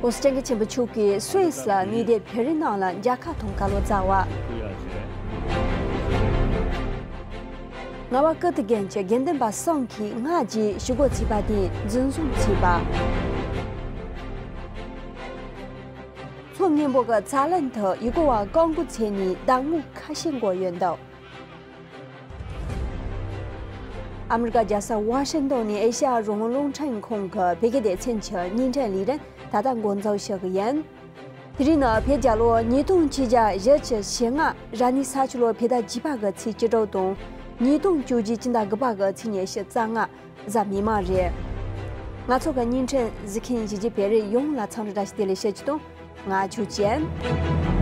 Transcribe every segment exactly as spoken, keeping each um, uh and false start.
༸གོང་ས་༸སྐྱབས་མགོན་ཆེན་པོ་མཆོག་གིས་སུད་སི་ལ་གནས་སྡོད་བོད་རིགས་རྣམས་ལ་མཇལ་ཁ་དང་བཀའ་སློབ་སྩལ་བ། རྔ་བ་ཀིརྟི་དགོན་གྱི་དགེ་འདུན་པ་གསུམ་གྱིས་སྔ་རྗེས་ཞི་རྒོལ་བྱས་པ་དེ་འཛིན་བཟུང་བྱས་པ། མཚོ་སྔོན་པོ་གི་རྩ་ལམ་དུ་ཡུལ་སྐོར་བ་རྐང་འཁོར་ཚོས་ནས་བདག་མོ་ཁ་ཤས་འགོས་ཡོད་འདུག་ཨ་མི་རི་ཀ་རྒྱལ་ས་ཝ་ཤིང་ཏོན་ནས་ཨེ་ཤ་ཡ་རང་དབང་རླུང་འཕྲིན་ཁང་གི་བོད་སྐད་སྡེ་ཚན་གྱི་བརྙན་འཕྲིན་ལས་རིམ་ད་ལྟ་འགོ་འཛུགས་ཞུ་གི་ཡིན། དེ་རིང་ནི་བོད་རྒྱལ་ལོ་ཉིས་སྟོང་ཆིག་བརྒྱ་བཞི་བཅུ་ཞེ་ལྔ་རབ་གནས་ས་ཆུ་ལོ་བོད་ཟླ་བརྒྱད་པ་གི་ཚེས་བཅུ་དྲུག་དང་། ཉིས་སྟོང་བཅོ་བརྒྱད་སྤྱི་ཟླ་དགུ་པ་གི་ཚེས་ཉི་ཤུ་རྩ་ལྔ་གཟའ་མིག་དམར་རེད། ང་ཚོ་གི་བརྙན་འཕྲིན་གཟིགས་མཁན་གཞིས་བྱེས་བོད་རིགས་ཡོངས་ལ་འཚམས་འདྲི་བཀྲ་ཤིས་བདེ་ལེགས་ཞུ་རྒྱུ་དང་། ང་ཆོས་ཅན།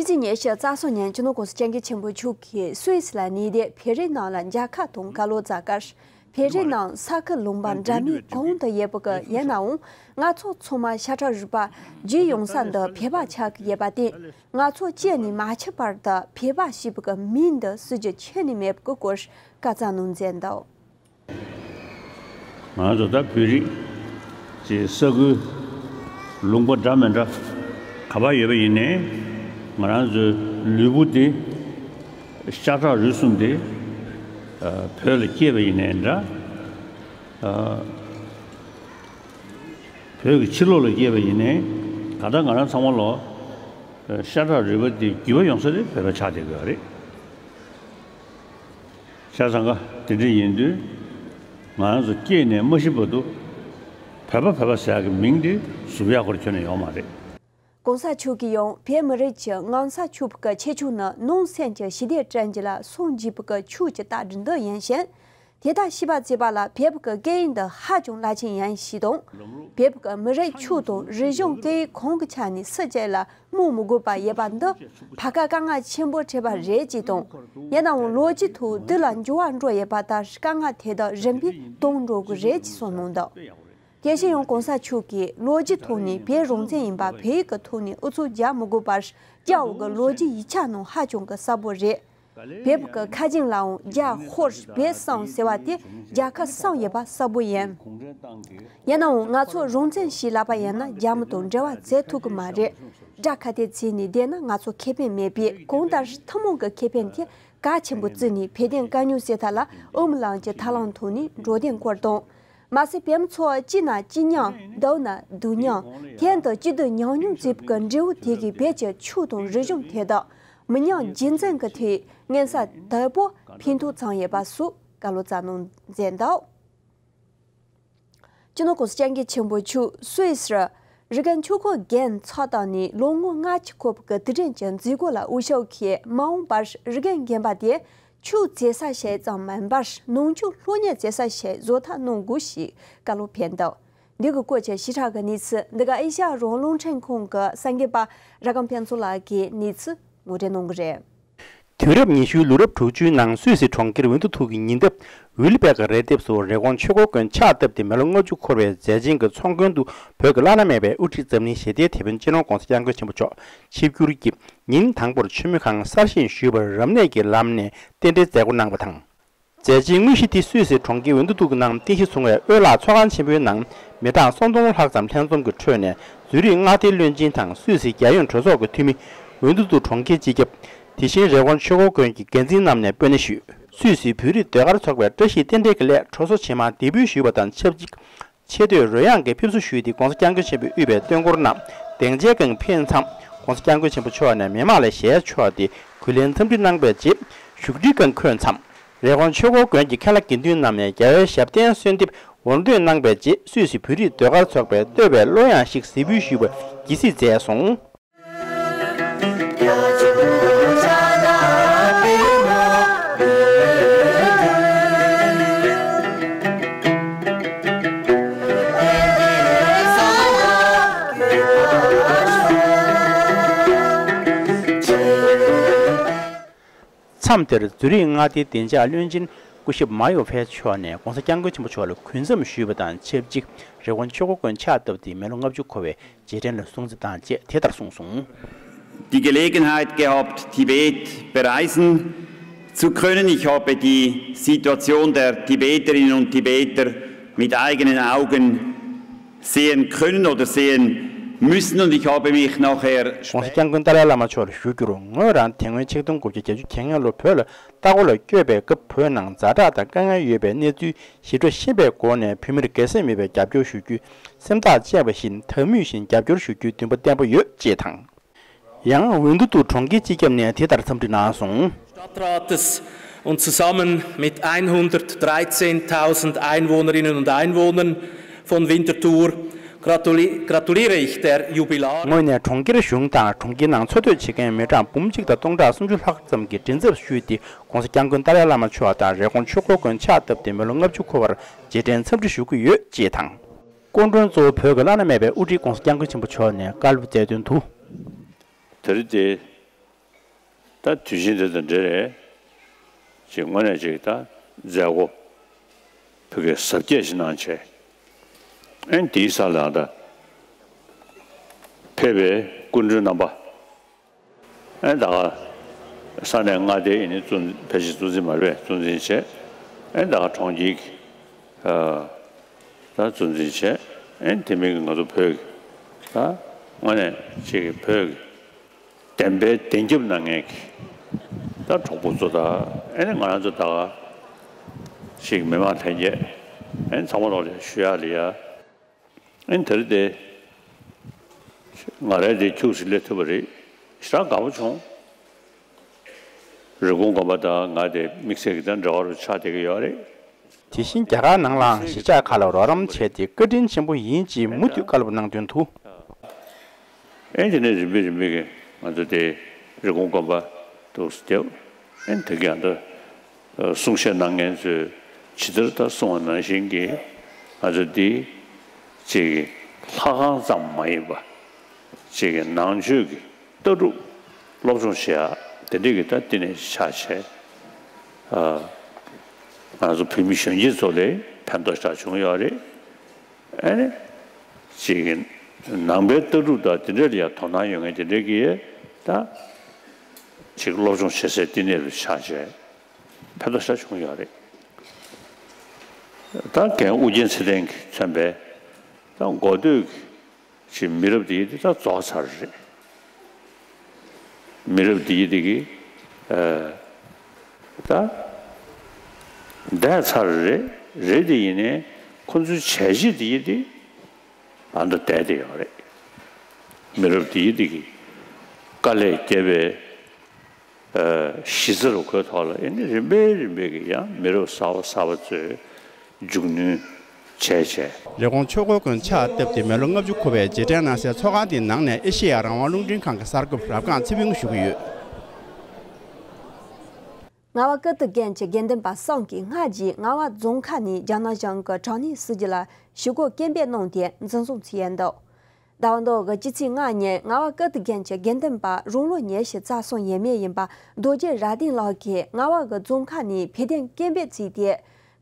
ཕྱི་ཚེས་ཉི་ཤུ་རྩ་གསུམ་ཉིན་སྤྱི་ནོར་༸གོང་ས་༸སྐྱབས་མགོན་ཆེན་པོ་མཆོག་གིས་སུད་སི་ལ་གནས་སྡོད་བོད་རིགས་རྣམས་ལ་མཇལ་ཁ་དང་བཀའ་སློབ་སྩལ་སྐབས། བོད་རིགས་རྣམས་ས་ཁུལ་ལུང་པ་འདྲ་མིན་གང་དུ་ཡོད་པ་གི་ཡིན་ནའང་། ང་ཚོ་ཚང་མ་ཤ་ཁྲག་རུས་པ་བརྗེ་ཡོང་ས་འདི་བོད་པ་ཆགས་ཀྱི་ཡོད་པ་དེ། ང་ཚོ་སྐྱེས་ནས་མ་འཆི་བར་དུ་བོད་པ་ཞེས་པ་གི་མིང་འདི་ཟེར་རྒྱུ་ཁྱོན་ནས་མེད་པ་གི་སྐོར་བཀའ་སྩལ་གནང་མཛད་འདུག་ང་ཚོ་ད་བོད་རིགས་ཀྱི་ས་ཁུལ་ལུང་པ་འདྲ་མི་འདྲ་ག་པར་ཡོད་པ་ཡིན་ནའི། ང་རང་ཚོའི་ལུས་པོ་འདི་ཤ་ཁྲག་རུས་གསུམ་འདི་བོད་ལ་སྐྱེས་པ་ཡིན་ནའི་འདྲ། བོད་ཀྱི་ཕྱི་ལོགས་ལ་སྐྱེས་པ་ཡིན་ནའི། གང་ལྟར་ང་རང་ཚང་མ་ལོ་ཤ་ཁྲག་རུས་པ་འདི་བརྒྱུད་པ་ཡོང་ས་དེ་བོད་པ་ཆགས་བསྡད་དགོས་པ་རེད། བྱས་ཙང་ཀ་དེ་འདྲ་ཡིན་དུས། ང་རང་ཚོ་སྐྱེས་ནས་མ་ཤི་བར་དུ་བོད་པ་བོད་པ་ཟེར་ཡག་གི་མིང་དེ་ཟུར་ཡག་སྐོར་ཁྱོན་ནས་ཡོང་མ་རེད། ༸གོང་ས་མཆོག་གིས་ཡང་བོད་མི་རིགས་ཀྱི་ངོ་མཚར་ཆེ་བའི་ཁྱད་ཆོས་ནི་ནང་སེམས་ཀྱི་ཞི་བདེ་བསྐྲུན་རྒྱུ་ལ་སངས་རྒྱས་པའི་ཆོས་ཀྱི་ལྟ་གྲུབ་འདི་ཡིན་ཞིང་། དེ་དག་ཤེས་པ་བྱེད་པ་ལ་བོད་པའི་སྐད་ཡིག་འདི་ཧ་ཅང་རླབས་ཆེན་ཡིན་ཞེས་དང་། བོད་པའི་མི་རིགས་ཆོས་དང་རིག་གཞུང་སྐད་ཡིག་གང་གི་ཆ་ནས་སུ་གཅིག་ལ་སྨོད་མི་དགོས་པ་ཡོད་པ་འདི་ཕ་ཁ་དཀའ་ངལ་ཆེན་པོ་འཕྲད་པ་རེད་ཅེས་དང་། ཡིན་ནའང་ལོ་རྒྱུས་ཐོག་བདུད་ལ་འགྱུར་བ་འགྲོ་ཡོད་པ་ལྟར་དཀའ་ངལ་དེ་དག་རིམ་པས་སྟོངས་འགྲོ་གི་རེད་ཅེས་གསུངས་གནང་འདུག་དེ་བཞིན་ཡང་༸གོང་ས་མཆོག་གིས་ལོ་རྒྱུས་ཐོག་ནས་བོད་རང་བཙན་ཡིན་པ་བོད་ཡིག་གི་ཐོག་ནས་ཨུ་ཚུགས་རྒྱག་མི་དགོས་པར་རྒྱག་དགོས་ཀྱི་ལོ་རྒྱུས་ཡིག་ཆ་ནང་ཧ་ཅང་གི་གསལ་པོ་རེད། བོད་ཀྱི་ཁ་རྒྱུན་ལའང་རྒྱ་ཧོར་བོད་གསུམ་ཟེར་བ་དེ་རྒྱལ་ཁབ་གསུམ་ཡོད་པ་གསལ་པོ་ཡིན། ཡིན་ནའང་ང་ཚོ་རང་བཙན་ཞེས་ལབ་པ་ཡིན་ན་རྒྱ་མི་དང་འབྲེལ་བ་བྱེད་ཐུབ་ཀྱི་མ་རེད། དགྲ་ཁ་གཏད་བྱས་ནས་བསྡད་ན་ང་ཚོ་ཁེ་ཕན་མེད་པས། གང་ལྟར་ཐུན་མོང་གི་ཁེ་ཕན་དེ་གལ་ཆེན་པོ་བརྩིས་ནས་བོད་དོན་དཀའ་རྙོག་སེལ་ཐབས་ལ་འོས་མི་ལངས་ཀྱི་ཐབས་ལམ་ཐོག་ནས་འགྲོ་དོན་སྐོར་དང་། མ་ཟད་བོད་མི་ཚོ་གཅིག་ན་གཅིག་མཉམ། སྡུག་ན་སྡུག་མཉམ། ལྷན་དུ་སྐྱིད་སྡུག་མཉམ་མྱོང་བྱེད་པའི་འབྲས་བུ་དེ་གིས་བོད་ཀྱི་ཆོས་དང་རིག་གཞུང་དེ་དག་མི་ཉམས་རྒྱུན་འཛིན་གྱི་ཐད་མངོན་གསལ་དོད་པོ་ཕན་ཐོགས་བྱུང་ཡོད་པ་སོགས་བཀའ་སློབ་སྩལ་གནང་མཛད་འདུག་སྤྱི་ནོར་༸གོང་ས་༸སྐྱབས་མགོན་ཆེན་པོ་མཆོག་སུད་སིར་རི་ཀན་ཆོས་འཁོར་དགོན་ཚོགས་བཏང་ནས་ལོ་ངོ་ལྔ་བཅུ་འཁོར་བའི་དུས་དྲན་གྱི་མཛད་སྒོ་ལ་དབུ་ཞུགས་ཀྱིས། མ་འོངས་པར་རི་ཀན་དགོན་པ་དེ་ཆོས་མཛད་ས་ཞིག་ཙམ་མིན་པར་ནང་ཆོས་སློབ་གཉེར་མཛད་ས་ཞིག་བཟོ་ཐབས་གནང་དགོས་ཞེས་བཀའ་སློབ་ཕེབས་འདུག་འདི་གི་སྐོར་གྱི་ཞིབ་ཕྲ་གི་གནས་ཚུལ་འདི་ག་ཨེ་ཤ་ཡ་རང་དབང་རླུང་འཕྲིན་ཁང་གི་གསར་འགོད་པ་ར་སྒམ་ཕུན་ཚོགས་ལགས་ཀྱིས་གནས་ཚུལ་ངོ་སྤྲོད་གནང་གི་རེད། དུས་རབས་ཉི་ཤུའི་ལོ་རབས་དྲུག་ཅུའི་ནང་སུད་སི་གྲོང་ཁྱེར་ཝིན་ཐུ་ཐུག་གི་ཉེ་འདབས་ཝིལ་པེག་རི་ལྡེབས་སུ་རི་ཀོན་ཆོས་འཁོར་དགོན་ཕྱག་བཏབ་སྟེ་མི་ལོ་ལྔ་བཅུ་འཁོར་བའི་མཛད་ཆེན་གྱི་ཚོགས་མགོན་དུ་བོད་ཀྱི་བླ་ན་མེད་པའི་དབུ་ཁྲིད་འཛམ་གླིང་ཞི་བདེའི་དེད་དཔོན་སྤྱི་ནོར་༸གོང་ས་༸སྐྱབས་མགོན་ཆེན་པོ་མཆོག་ཆིབས་བསྒྱུར་གྱིས་ཉིན་དང་པོར་མཆོད་མེ་ཁང་གསར་བཞེངས་ཞུས་པར་རབ་གནས་ཀྱི་ལམ་ནས་རྟེན་འབྲེལ་མཛད་སྒོ་གནང་བ་དང་། མཛད་ཆེན་དངོས་གཞི་དེ་སུད་སི་གྲོང་ཁྱེར་ཝིན་ཐུ་ཐུག་གི་ནང་རྟེན་གཞི་བཟུང་བའི་དབུས་ལགས་ཚོགས་ཁང་ཆེན་པོའི་ནང་མི་གྲངས་སུམ་སྟོང་ལྷག་ཙམ་ལྷན་འཛོམས་ཀྱི་ཁྲོད་ནས་ཛུ་རིག་མངའ་སྡེའི་བློན་ཆེན་དང་སུད་སི་རྒྱལ་ཡོངས་གྲོས་ཚོགས་ཀྱི་འཐུས་མི། ཝིན་ཐུ་ཐུག་གྲོང་ཁྱེར་སྤྱི་ཁྱབ། དེ་བཞིན་རི་ཀོན་ཆོས་འཁོར་དགོན་གྱི་འགན་འཛིན་རྣམས་ནས་སྤོས་སྣེ་ཞུས། སུད་སི་བོད་རིགས་ཟློས་གར་ཚོགས་པས་བཀྲ་ཤིས་རྟེན་འབྲེལ་གྱི་སླད་དྲོ་གཟའ་ཇེ་མང་འདེགས་འབུལ་ཞུས་པ་དང་ཆབས་ཅིག་ཆེ་བསྟོད་རོལ་དབྱངས་ཀྱིས་ཕེབས་བསུ་ཞུས་ཏེ་༸གོང་ས་༸སྐྱབས་མགོན་ཆེན་པོས་དབུས་པའི་སྟོན་འཁོར་རྣམས་སྡིངས་ཆའི་སྒང་ཕེབས་མཚམས་༸གོང་ས་༸སྐྱབས་མགོན་ཆེན་པོ་མཆོག་ནས་མི་མང་ལ་ཞལ་ཕྱོགས་ཏེ་གུས་ལན་འཚམས་འདྲི་གནང་བའི་རྗེས་བཞུགས་ཁྲིའི་སྒང་འཁོད་མཚམས། རི་ཀོན་ཆོས་འཁོར་དགོན་གྱི་མཁན་བླ་དགེ་འདུན་རྣམས་ནས་རྒྱལ་བའི་ཞབས་བརྟན་གསོལ་འདེབས་འུར་འདོན་གནང་བའི་རྗེས་སུད་སི་བོད་རིགས་ཟློས་གར་ཚོགས་པས་བསྟོད་པའི་གླུ་དབྱངས་ཤིག་གཟིགས་འབུལ་ཞུས་པ་དགྱེས་གཟིགས་མཛད་སོང་། མཚམས་དེར་ཛུ་རིག་མངའ་སྡེའི་བདེ་འཇགས་བློན་ཆེན་ སྐུ་ཞབས་མཱ་ཡོ་ཕེ་མཆོག་ནས་༸གོང་ས་༸སྐྱབས་མགོན་ཆེན་པོ་མཆོག་ལ་གུས་འཛོམས་ཞུས་པ་དང་ཆབས་ཅིག་རི་ཀོན་ཆོས་འཁོར་དགོན་ཕྱག་བཏབ་སྟེ་མི་ལོ་ལྔ་བཅུ་འཁོར་བའི་རྗེས་དྲན་ལ་སྲུང་བརྩི་བཏང་རྗེས་དེ་ལྟར་གསུངས་སོང་། Die Gelegenheit gehabt, Tibet bereisen zu können. Ich habe die Situation der Tibeterinnen und Tibeter mit eigenen Augen sehen können oder sehen müssen und ich habe mich nachher ༸གོང་ས་༸སྐྱབས་མགོན་ཏཱ་ལའི་བླ་མ་མཆོག་ལ་ཞུ་རྒྱུར་ངོས་རང་དེ་སྔོན་ཆིག་སྟོང་དགུ་བརྒྱ་བརྒྱད་ཅུ་གྱ་ལྔ་ལོ་བོད་ལ་ལྟ་སྐོར་ལ་བསྐྱོད་པའི་སྐབས་བོད་ནང་ཛ་དྲག་དང་དཀའ་ངལ་ཡོད་པའི་གནས་ཚུལ་ཞིབ་ཕྲ་ཤེས་པའི་སྒོ་ནས་བོད་མིར་སྒེར་སེམས་མེད་པའི་རྒྱབ་སྐྱོར་ཞུ་རྒྱུའི་སེམས་ཐག་བཅད་པ་བཞིན་ད་མུས་བཞིན་རྒྱབ་སྐྱོར་ཞུ་རྒྱུའི་འདུན་པ་བརྟན་པོ་ཡོད་ཅེས་དང་། ཡང་ཝུན་དུ་ཏུ་གྲོང་ཁྱེར་སྤྱི་ཁྱབ་ནས་དེ་ལྟར་འཚམས་འདྲི་གནང་སོང་། Stadtrates und zusammen mit einhundertdreizehntausend Einwohnerinnen und Einwohnern von Winterthur gratuliere ich der Jubilar. ངོས་ནས་གྲོང་ཁྱེར་གཞུང་དང་གྲོང་ཁྱེར་ནང་འཚོ་སྡོད་བྱེད་མཁན་མི་གྲངས་འབུམ་གཅིག་དང་སྟོང་ཕྲག་སུམ་ཅུ་ལྷག་ཙམ་གྱི་མགྲིན་ཚབ་ཞུས་ཏེ་༸གོང་ས་༸སྐྱབས་མགོན་ཏཱ་ལའི་བླ་མ་མཆོག་དང་རི་ཀོན་ཆོས་འཁོར་དགོན་ཕྱག་བཏབ་སྟེ་མི་ལོ་ལྔ་བཅུ་འཁོར་བར་རྗེས་དྲན་འཚམས་འདྲི་ཞུ་གི་ཡོད་ཅེས་དང་། སྐུ་མགྲོན་གཙོ་བོ་བོད་ཀྱི་བླ་ན་མེད་པའི་དབུ་ཁྲིད་༸གོང་ས་༸སྐྱབས་མགོན་ཆེན་པོ་མཆོག་ནས་བཀའ་སློབ་སྩལ་དོན་དུ། དེ་རིང་འདི་ད་དུས་ཆེན་འདི་དང་འབྲེལ་ཅིག་དངོས་གནས་ཅིག་ད་མཛད་སྒོ་ཕ་གིར་གཟབ་རྒྱས་ཤིག་གནང་བྱས། ཨེ་འདིའི་ས་ལ་ད་ཕེབས་པའི་སྐུ་མགྲོན་རྣམ་པ། ཨེ་ད་ག་ས་གནས་མངའ་སྡེའི་ཨེ་ནི་གཙོ་ཕལ་ཆེར་གཙོ་འཛིན་མ་རེད་པས། གཙོ་འཛིན་བྱས། ཨེ་ད་ག་གྲོང་ཁྱེར་གྱི་ད་གཙོ་འཛིན་བྱས། ཨེ་དེ་མིན་གྱི་ང་ཚོ་བོད་ཀྱི་ད་དངོས་གནས་ཅིག་གི་བོད་ཀྱི་བདེན་པའི་བདེན་རྒྱབ་གནང་མཁན་གྱི་ད་གྲོགས་པོ་ཚོ་དང་། ཨེ་ནི་ང་རང་ཚོ་ད་ག་ཅིག་མི་མང་ལྷན་རྒྱས། ཨེ་ཚང་མ་ལོག་ལ་ཞུ་ཡག་ལ་ཡ། ཨེ་དེར་དེ་ང་རའི་དེ་ཁྱུག་ཙམ་སླེབས་ཐུབ་པ་རེད། ཞེ་དྲག་དགའ་པོ་བྱུང་། རི་ཀོན་དགོན་པ་དང་ང་དེ་དམིགས་བསལ་གྱི་དང་འབྲེལ་བ་རུ་ཆགས་བསྡད་ཀྱི་ཡོད་རེད། དེ་བཞིན་རྒྱ་གར་ནང་ལའང་གཞིས་ཆགས་ཁག་ལ་རོགས་རམ་བྱས་ཏེ་བཀའ་དྲིན་ཆེན་པོ་ཡིན་ཅེས་མུ་མཐུད་བཀའ་སློབ་གནང་དོན་དུ། ཨེ་དེ་ནས་རིམ་པས་རིམ་པས་ཀྱི་ང་ཚོ་དེ་རི་ཀོན་དགོན་པ་འདུག་སེ་བསྡད། ཨེ་དེ་གའི་ཨ་ད་གསུང་བཤད་གནང་མཁན་ཚོས་ཇི་ལྟར་ད་གསུངས་པ་ནང་བཞིན་གྱི་ང་ཚོ་འདི་ཅིག་གི་ལྷ་ཁང་ཙམ་མ་ཡིན་པ་ཅིག་གི་ནང་ཆོས་ཀྱི་ལྟ་གྲུབ་སློབ་སྦྱོང་བྱེད་ཡག་དེ་འདྲས་ཀྱི་ད་བསྟི་གནས་ཤིག་ཆགས་བྱས། ང་ཚོ་བོད་མི་གཞོན་སྐྱེས་ཚོ་ལ་ཕན་ཐོགས་ཞེ་དྲག་བྱུང་ཡོད་རེད། ཨ་ནི་ཅིག་གི་ནང་པའི་ལྟ་གྲུབ་དང་དེ་འདྲས་ལ་ཡང་དོ་སྣང་ཡོད་མཁན་དེ་འདྲས་ཀྱིས་ད་ཅིག་སློབ་སྦྱོང་བྱེད་སའི་བསྟི་གནས་རུ་ཆགས་བྱས་ཕན་ཐོགས་ཞེ་དྲག་བྱུང་ཡོད་རེད། ད་རྒན་ཨུ་རྒྱན་ཚེ་བརྟན་གྱིས་མཚོན་པའི་ད་འགོ་སྟོད་ཀྱི་ཅིག་མི་རབས་འདི་ཡི་འདི་ད་རྫོགས་ཚར་རེད། མི་རབས་འདི་ཡི་འདི་གི་ཨ་ད་འདས་ཚར་རེད། རེད་དེ་ཡིན་ནའི་ཁོ་ཚོའི་བྱས་རྗེས་འདི་ཡི་འདི་ཨ་མདོ་བསྡད་དེ་ཡོད་རེད། མི་རབས་འདི་ཡི་འདི་གི་དཀའ་ལས་བརྒྱབ་པའི་གཞི་རྩ་རུ་ཁོའི་ཐོག་ལ་ཨེ་ནི་རིམ་པས་རིམ་པས་ཀྱི་ཡང་མི་རབས་གསར་པ་གསར་པ་ཚོས་མཇུག་སྣོན་བྱས་བྱས། རི་ཀོན་ཆོས་འཁོར་དགོན་ཕྱག་བཏབ་སྟེ་མི་ལོ་ལྔ་བཅུ་འཁོར་བའི་རྗེས་དྲན་གནང་སའི་ཚོགས་ཁང་དེའི་ནང་ནས་ཨེ་ཤེ་ཡ་རང་དབང་རླུང་འཕྲིན་ཁང་གི་གསར་འགོད་པ་རབ་སྒང་ཚེ་ཕུན་ཞུ་གི་ཡོད། རྔ་བ་ཀིརྟི་དགོན་གྱི་དགེ་འདུན་པ་བསམ་གྱིས་སྔ་རྗེས་རྔ་བ་རྫོང་ཁག་ནས་རྒྱ་ནག་གཞུང་གི་དྲག་གནོན་སྲིད་ཇུས་ལ་ཞི་རྒོལ་སྐད་འབོད་གནང་སྟེ་འཛིན་བཟུང་བྱས་ཡོད་འདུག་ཟླ་བ་འདིའི་སྤྱི་ཚེས་ལྔ་ཉིན་རྔ་བ་ཀིརྟི་དགོན་གྱི་དགེ་འདུན་པ་རང་ལོ་ཉི་ཤུ་རྩ་གསུམ་ཡས་མས་ཡིན་པ་རྡོ་རྗེ་རྭ་སྡིངས་ལགས་ཀྱིས་རྔ་བ་གི་རྫོང་ཁག་ནས་བོད་དོན་སྐད་འབོད་བྱས་ཏེ།